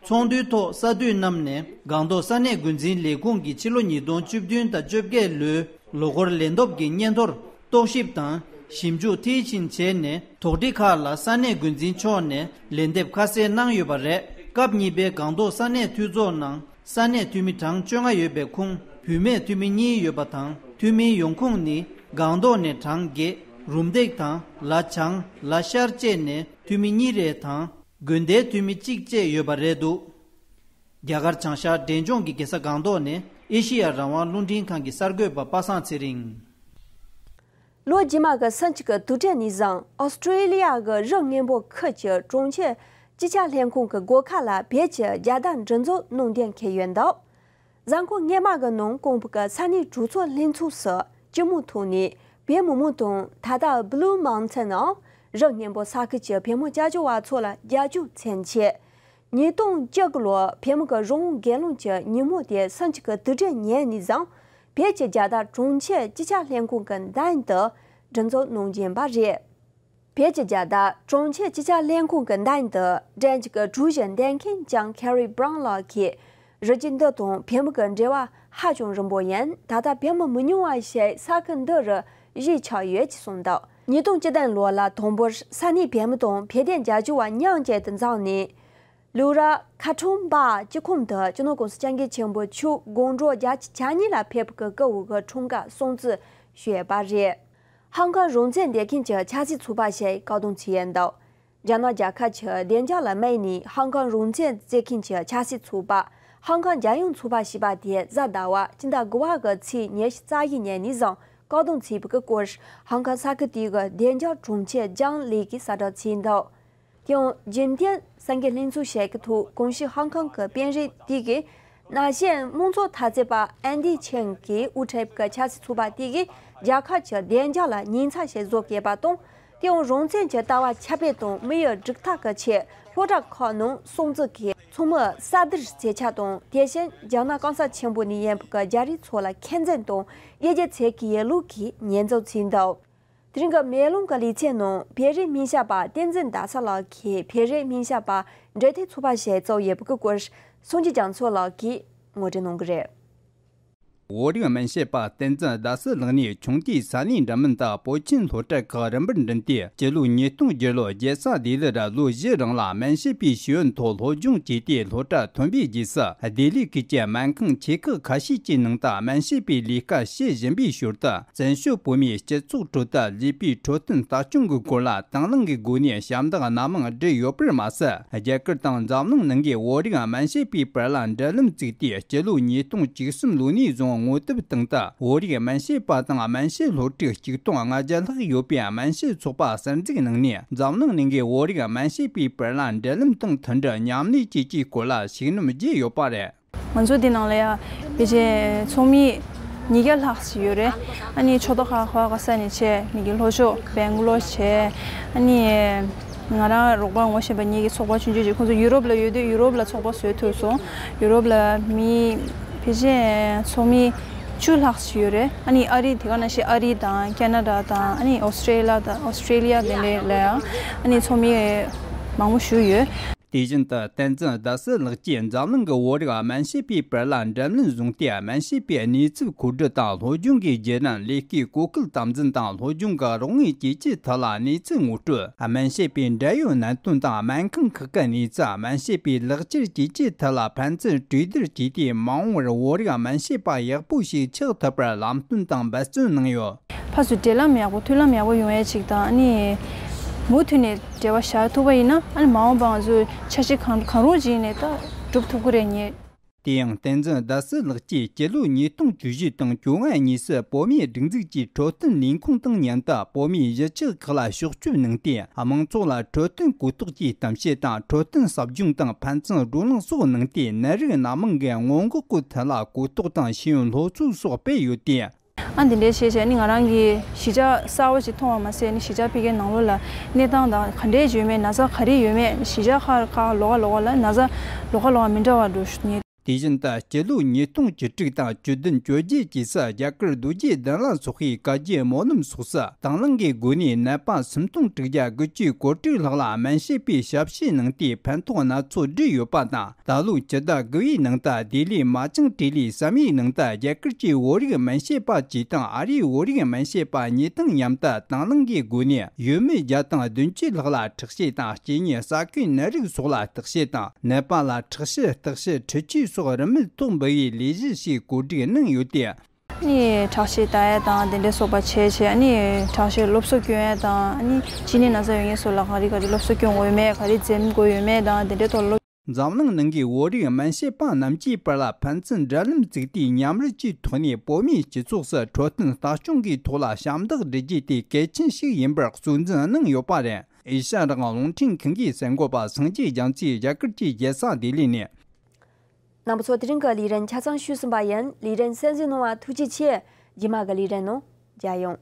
ཚོགས་འདུའི་ཐོག་ས་འཐུས་རྣམས་ནས་སྒང་ཏོག་ས་གནས་འགོ་འཛིན་ལས་ཁུངས་ཀྱི་ཕྱི་ལོ་ཉིས་སྟོང་བཅུ་བདུན་དང་བཅོ་བརྒྱད་ལོའི་ལོ་འཁོར་ལས་བསྡོམས་ཀྱི་སྙན་ཐོར་རྟོག་ཞིབ་དང་ཞིབ་འཇུག་མཐིལ་ཕྱིན་བྱས་ནས་དོགས་འདྲི་ཁག་ལ་ས་གནས་འགོ་འཛིན་མཆོག་ནས་ལན་འདེབས་ཁ་གསལ་གནང་ཡོད་པ་རེད། སྐབས་གཉིས་པའི་སྒང་ཏོག་ས་གནས་འཐུས་ཚོགས་ནང་ས་གནས་འཐུས་མི་གྲངས་བཅོ་ལྔ་ཡོད་པའི་ཁོངས་བུད་མེད་འཐུས་མི་གཉིས་ཡོད་པ་དང་འཐུས་མིའི་ཡོང་ཁུངས་ནི་སྒང་ཏོག་ནས་གྲངས་བརྒྱད། རུམ་བཏེག་དང་ལ་བྱང་ལ་ཤར་བཅས་ནས་འཐུས་མི་གཉིས་རེ་དང་དགོན་སྡེའི་འཐུས་མི་གཅིག་བཅས་ཡོད་པ་རེད་འདུག་རྒྱ་གར་བྱང་ཤར་འབྲས་ལྗོངས་ཀྱི་རྒྱལ་ས་སྒང་ཏོག་ནས་ཨེ་ཤེ་ཡ་རང་དབང་རླུང་འཕྲིན་ཁང་གི་གསར་འགོད་པ་པ་སངས་ཚེ་རིང་། ལོ་རྗེས་མ་གི་སུམ་ཅུ་གི་དུས་དྲན་ནས་བཟུང་ཨོ་སི་ཀྲོ་ལི་ཡ་གི་རི་སྔོན་པོ་ཁུལ་གྱི་གྲོང་ཁྱེར་སྤྱི་ཁྱབ་ལྷན་ཁང་གི་སྒོ་ཁ་ལ་བོད་ཀྱི་རྒྱལ་དར་འདྲེན་འཛུགས་གནང་གཏན་འཁེལ་ཡོད་འདུག་གཟའ་འཁོར་སྔོན་མ་གི་ནང་ཀོང་པོ་གི་ས་གནས་གྲོས་ཚོགས་ལྷན་ཚོགས་སུ་སྤྱི་མོས་ཐོག་ནས་བོད་མི་མང་དང་ད་ལྟ་Blue Mountain ནང་རི་སྔོན་པོ་ས་ཁུལ་གྱི་བོད་མི་སྐྱབས་བཅོལ་བ་ཚོ་ལ་རྒྱབ་སྐྱོར་མཚོན་ཆེད། ཉིས་སྟོང་བཅུ་དགུ་ལོར་བོད་མི་གི་རང་དབང་སྒེར་ལངས་ཀྱི་ཉིན་མོ་དེ་སུམ་ཅུ་གི་དུས་དྲན་ཉིན་ནས་བཟུང་བོད་ཀྱི་རྒྱལ་དར་གྲོང་ཁྱེར་སྤྱི་ཁྱབ་ལྷན་ཁང་གི་མདུན་དུ་འདྲེན་འཛུགས་གནང་བཞིན་པ་རེད། བོད་ཀྱི་རྒྱལ་དར་གྲོང་ཁྱེར་སྤྱི་ཁྱབ་ལྷན་ཁང་གི་མདུན་དུ་འདྲེན་རྒྱུ་གི་གྲོས་གཞི་འདེམས་མཁན་ལྕམ་Carrie Brown ལགས་ཀྱིས་རི་རྒྱུད་འདི་དང་བོད་མི་གི་འབྲེལ་བ་ཧ་ཅང་རིང་པོ་ཡིན། ད་ལྟ་བོད་མི་མི་ཉུང་བ་ཞིག་ས་ཁུལ་འདི་རུ་གཞིས་ཆགས་ཡོད་ཅེས་གསུངས་འདུག་ཉིས་སྟོང་བཅུ་བདུན་ལོ་ལ་དང་པོར་ས་གནས་བོད་མི་དང་བོད་དོན་རྒྱབ་སྐྱོར་བ་མཉམ་བཅས་སུ་འཛོམས་ནས། ལུའུ་ར་ཁ་ཁྲོམ་པ་སྤྱི་ཁོངས་དུ་སྤྱི་ནོར་༧གོང་ས་༧སྐྱབས་མགོན་ཆེན་པོ་མཆོག་དགུང་གྲངས་བརྒྱད་ཅུ་གྱ་གཉིས་ལ་ཕེབས་པའི་སྐུ་འོས་ཀྱི་འཁྲུངས་སྐར་སྲུང་བརྩི་ཞུས་པ་རེད། ཧང་ཀང་རང་བཙན་འདེད་མཁན་གྱི་ཆབ་སྲིད་ཚོགས་པ་ཞིག་བཀག་སྡོམ་བྱས་ཡོད་འདུག་རྒྱ་ནག་རྒྱལ་ཁབ་ཀྱི་བདེ་འཇགས་ལ་དམིགས་ནས་ཧང་ཀང་རང་བཙན་རྩོད་མཁན་གྱི་ཆབ་སྲིད་ཚོགས་པ་ཧང་ཀང་རྒྱལ་ཡོངས་ཚོགས་པ་ཞེས་པ་དེ་གཟའ་ཟླ་བ་སྤྱི་ཟླ་དགུ་པ་གི་ཚེས་ཉི་ཤུ་རྩ་བཞི་ཉིན་ནས་བཟུང་བཀག་སྡོམ་བྱས་པའི་སྐོར་ཧང་ཀང་ས་ཁུལ་དེའི་བདེ་འཇགས་དྲུང་ཆེ་ལྕམ་ལི་གིས་གསལ་བསྒྲགས་བྱས་འདུག་དེ་ཡང་རྒྱུན་ལྡན་གསར་འགོད་ལྷན་ཚོགས་ཤིག་གི་ཐོག་གོང་ཞུས་ཧང་ཀང་གི་དཔོན་རིགས་དེ་གིས་ནང་བཞིན་དམངས་གཙོ་འཐབ་རྩོད་པ་ཨན་ལྡི་ཆིང་གིས་དབུ་ཁྲིད་ཀྱི་ཆབ་སྲིད་ཚོགས་པ་དེ་གིས་རྒྱལ་ཁབ་ཀྱི་བདེ་འཇགས་ལ་ཉེན་ཚབས་ཤིག་བཟོ་གལ་པ་དང་། དེ་ཡང་རང་བཙན་གྱི་ལྟ་བ་ཁྱབ་སྤེལ་དང་མི་ཡི་སྒྲིག་ཐག་གི་ཆེད་སློབ་གྲྭ་ཁག་ནང་སྲུང་བརྩི་གིས་ཚང་མས་གསར་བསྡུར་བྱེད་ཆ་དང་དེ་བཞིན་རྒྱ་ནག་གང་ས་ཆེན་པོ་ནས་ཡིན་པའི་རྒྱ་རིགས་ཚོ་ལ་ཁེ་འཛིན་དང་དབྱེ་འབྱེད་བྱེད་ཀྱི་ཡོད་ལུགས་ཀྱི་ཉེས་འཛུགས་བྱས་འདུག་དེ་རིང་གི་མེ་ལོང་གི་ལེ་ཚན་ནང་བོད་རིགས་སྨན་ཞབས་པ་བསྟན་འཛིན་ཟླ་ཟེར་ལགས་ཀྱིས་བོད་རིགས་སྨན་ཞབས་པ་འབྲེལ་མཐུད་ཚོགས་པ་ཞིག་བཙུགས་ཡོད་པ་གི་སྐོར་སངས་རྒྱས་རྒྱ་མཚོ་ལགས་ཀྱིས་ངོ་སྤྲོད་གནང་གི་རེད། བོད་རིགས་སྨན་ཞབས་པ་བསྟན་འཛིན་ཟླ་ཟེར་ལགས་ནས་ཆུང་དུས་ས་གནས་འབྲི་སྨན་དང་སྤོ་ཆེན་སློབ་གྲྭ་ཁག་རིམ་པར་འགྲིམས་ཏེ་སྤྱི་ལོ་ཉིས་སྟོང་བརྒྱད་ལོར་རྒྱལ་ས་ལྡི་ལི་རུ་ལོ་བཞི་རིང་ལ་སྨན་ཞབས་པའི་ཤེས་ཡོན་ཐོག་སློབ་སྦྱོང་བྱས་ཏེ་སློབ་གྲྭ་ཐོན་པའི་རྗེས་སུ་ལྡི་ལི་ཁུལ་གྱི་སྨན་ཁང་ཆེ་ཁག་ཁ་ཤས་ཀྱི་ནང་དུ་སྨན་ཞབས་པའི་ལས་ཀ་བྱེད་བཞིན་པའི་ཞོར་དུ། བཙན་བྱོལ་བོད་མིའི་སྤྱི་ཚོགས་ཁྲོད་དུ་ལུས་པོའི་འཕྲོད་བསྟེན་ལྟ་སྐྱོང་གི་སྐོར་ལ་དང་བླངས་ཀྱི་སྒོ་ནས་ཞབས་འདེགས་སྣ་མང་བསྒྲུབས་ཡོད་པར་མ་ཟད། རྒྱ་གར་དང་འཛམ་གླིང་ནང་གི་བོད་རིགས་སྨན་ཞབས་པའི་བར་ལ་འབྲེལ་ལམ་བཙུགས་ཏེ་སྤྱི་ལོ་ཉིས་སྟོང་བཅུ་གསུམ་ལོ་ནས་བཟུང་ངོ་དེབ་སྟེང་དུ་བོད་རིགས་སྨན་ཞབས་པ་དང་སྨན་ཞབས་སློབ་ཕྲུག་ཆིག་སྟོང་ལྔ་བརྒྱ་ལྷག་ཡོད་པའི་སྨན་ཞབས་ཚོགས་པ་གསར་འཛུགས་གནང་ནས། འཛམ་གླིང་ནང་གི་བོད་རིགས་སྨན་ཞབས་པའི་བར་ལ་འབྲེལ་ལམ་དང་མཐུན་སྒྲིལ་མཉམ་ལས་བཅས་ཀྱི་སྐོར་ལ་ཤུགས་སྣོན་བརྒྱབ་ཡོད་པ་རེད། ང་ཚོ་འདི་ནང་ལ་ཡ་ཕལ་ཆེར་ཚོགས་མི་ཉིས་བརྒྱ་ལྷག་ཅིག་ཡོད་རེད། ཨ་ནི་ཕྱོགས་མཐའ་ཁག་ཁག་ཁག་ས་ནས་བྱས། མི་གི་ལྷོ་ཕྱོགས་སྦེང་ལོར་བྱས། ཨ་ནི་ང་རང་རོགས་པ་ངོ་ཤེས་པ་གཉིས་ཀྱི་ཚོགས་པ་ཆུང་ཆུང་ཅིག་ཁོང་ཚོ་ཡུ་རོབ་ལ་ཡོད་དུས་ཡུ་རོབ་ལ་ཚོགས་པ་བཟོས་ཐུབ་སོང་། ཡུ་རོབ་ལ་མི་ཕལ་ཆེར་ཚོགས་མི་བཅུ་ལྷག་ཅིག་ཡོད་རེད། ཨ་ནི་ཨ་རི་དེ་ག་ནང་བཞིན་ཨ་རི་དང་ཁེ་ན་ཌ་དང་ཨ་ནི་ཨོ་སི་ཀྲེ་ལི་ཡ་དང་ཨོ་སི་ཀྲེ་ལི་ཡ་དེ་འདྲ་ལ་ཡང་ཨ་ནི་ཚོགས་མི་མང་པོ་ཞིག་ཡོད། དེ་བཞིན་དུ་བསྟན་འཛིན་ཟླ་ཟེར་ལགས་ཀྱིས་འཛམ་གླིང་གི་བོད་རིགས་སྨན་ཞབས་པའི་བར་ལ་འབྲེལ་ལམ་བཟུང་སྟེ། སྨན་ཞབས་པའི་གནས་ཚུལ་མཁོ་སྒྲུབ་དང་སློབ་སྦྱོང་གི་བརྒྱུད་རིམ། ལས་ཀའི་གོ་སྐབས་དམ་འཛིན་དང་སློབ་སྦྱོང་གི་རོགས་དངུལ་བཅས་ཀྱི་ཐད་ལ་གནས་ཚུལ་ངོ་སྤྲོད། སྨན་ཞབས་པའི་འབྲེལ་ཡོད་གནད་དོན་དང་སྨན་ཁང་ཁག་གི་གནས་ཚུལ། སྨན་ཞབས་པའི་ལག་ཁྱེར་བཅས་ཀྱི་ཐད་ལ་ཕན་ཚུན་གྲོས་བསྡུར་བྱས་ཏེ། མ་འོངས་པར་བོད་རིགས་སྨན་ཞབས་པ་ཡག་པོ་ཞིག་ཆགས་ཐུབ་པར་ལམ་སྟོན་དང་འབད་བརྩོན་གནང་ཡོད། ཕར་ཚུར་འབྲེལ་ལམ་ཡག་པོ་མཐུན་ལམ་ཡག་པོ་ཡོང་ཡས་ཅིག་དང་། ཨ་ནི་མུ་མཐུད་ནས་འབྲེལ་བ་བཞག་ཐུབ་པ་ཡིན་ན། ཨ་ནི་མ་འོངས་པ་ང་ཚོས་འཆར་གཞི་གང་གང་རུང་ཅིག་ནས་ད་སྒྲུབ་ཐུབ་ཀྱི་རེད་ངེས། དེ་ཡང་བསྟན་འཛིན་ཟླ་ཟེར་ལགས་ཀྱིས་སྤྱི་ལོ་ཉིས་སྟོང་བཅུ་བཞི་དང་བཅོ་ལྔ་གཉིས་སུ་བོད་མིའི་སྒྲིག་འཛུགས་ཀྱི་འཕྲོད་བསྟེན་ལས་ཁུངས་དང་མཉམ་དུ་བོད་མིའི་གཞིས་ཆགས་ཁག་ལ་ཕྱོགས་བསྐྱོད་གནང་སྟེ། དམངས་ཚོགས་ལ་འཕྲོད་བསྟེན་གོ་རྟོགས་ཀྱི་གཏམ་བཤད་དང་། འཕྲོད་བསྟེན་ཟབ་སྦྱོང་དང་ཕན་ཚུན་བགྲོ་གླེང་སོགས་གནང་སྟེ། ནད་རིགས་སྣ་མང་གི་སྔོན་འགོག་གི་ཐད་ལ་གོ་རྟོགས་དང་ཤེས་ཡོན་སློབ་གསོ་སོགས་སྤེལ་ཡོད་དེ། ཨ་འདི་འདྲའི་བྱས་བྱས་ནི་ང་རང་གིས་གཞིས་ཆགས་གསར་བ་ཞིག་མཐོང་བ་མ་ཟད། ནི་གཞིས་ཆགས་ཕ་གིའི་ནང་ལོགས་ལ་གནས་སྟངས་དང་ག་འདྲས་ཡོད་མེད། ན་ཚ་ག་རེ་ཡོད་མེད། གཞིས་ཆགས་ཁག་ཁག་ལོགས་ཀ་ལོགས་ཀ་ལ་ན་ཚ་ལོགས་ཀ་ལོགས་ཀ་མི་འདྲ་བ་འགྲོ་ཤུགས་ངེས། དེ་བཞིན་དུ་སྤྱི་ལོ་ཉིས་སྟོང་བཅུ་དྲུག་དང་བཅུ་བདུན་བཅོ་བརྒྱད་བཅས་སུ་རྒྱ་གར་རྡོ་རྗེ་གདན་ལ་སོགས་པའི་བཀའ་བརྒྱུད་སྨོན་ལམ་སོགས་སུ་དང་བླངས་ཀྱི་སྒོ་ནས་ནད་པ་སུམ་སྟོང་དྲུག་བརྒྱ་དགུ་བཅུ་གོ་དྲུག་ལྷག་ལ་སྨན་ཞབས་པའི་ཞབས་ཕྱི་གནང་སྟེ་ཕན་ཐོགས་སྣ་ཚོགས་བསྒྲུབས་ཡོད་པ་དང་། ད་ལོ་སྤྱི་ཟླ་དགུ་པའི་ནང་དུ་ལྡི་ལིའི་མ་ཅང་ཏྲི་ལི་བསམ་ཡས་ནང་དུ་རྒྱ་གར་གྱི་བོད་རིགས་སྨན་ཞབས་པ་བཅས་དང་ཨ་རིའི་བོད་རིགས་སྨན་ཞབས་པ་གཉིས་དང་མཉམ་དུ་དང་བླངས་ཀྱི་སྒོ་ནས་ཡུལ་མི་བརྒྱ་དང་བདུན་ཅུ་ལྷག་ལ་ཁྲག་ཤེད་དང་གཅིན་སྙི་ཟ་ཁུའི་ནད་རིགས་སོགས་ལ་བརྟག་དཔྱད་དང་། ནད་པ་ལ་ཁྲག་ཤེད་བརྟག་དཔྱད་འཕྲུལ་ཆས་སོགས་རིན་མེད་ཐོག་འབུལ་བའི་ལས་གཞི་ཞིག་གོ་སྒྲིག་གནང་ཡོད་དེ། ནི་ཁྲག་ཤེད་ལྟ་ཡ་དང་དེ་འདྲ་སོགས་པ་བྱས་བྱས། ནི་ཁྲག་ཤེད་སློབ་གསོ་སྐྱོན་ཡ་དང་། ནི་གཅིན་སྙི་ན་ཚ་ཡོད་མཁན་སོགས་ལ་ག་རེ་ག་རེ་སློབ་གསོ་སྐྱོན་དགོས་ཡོད་མེད། ག་རེ་འཛེམ་དགོས་ཡོད་མེད་དང་དེ་འདྲའི་ཐོག་སློབ། འཛམ་གླིང་ནང་གི་བོད་རིགས་སྨན་ཞབས་པ་རྣམས་ཀྱི་བར་ལ་ཕན་ཚུན་འབྲེལ་ལམ་བཙུགས་ཏེ། མཉམ་རུབ་ཀྱི་ཐོག་ནས་བོད་མིའི་སྤྱི་ཚོགས་སུ་འཕྲོད་བསྟེན་ལྟ་སྐྱོང་གི་ཐོག་ལ་ཞབས་འདེགས་སྒྲུབ་རྒྱུ་དེ་གལ་ཆེན་ཞིག་ཡིན་པར་གཙོ་འཛིན་གནང་ཡོད་པ་རེད། ཨེ་ཤ་ཡ་རང་དབང་རླུང་འཕྲིན་ཁང་གི་གསར་འགོད་པ་སངས་རྒྱས་རྒྱ་མཚོས་རྒྱ་གར་གྱི་རྒྱལ་ས་ལྡི་ལི་ནས། རྣམ་པ་ཚོ། དེ་རིང་གི་ལས་རིམ་ཆ་ཚང་ཞུས་ཟིན་པ་ཡིན། ལས་རིམ་གསན་གཟིགས་གནང་བ་ཐུགས་རྗེ་ཆེ། རྗེས་མ་གི་ལས་རིམ་ནང་མཇལ་ཡོང་།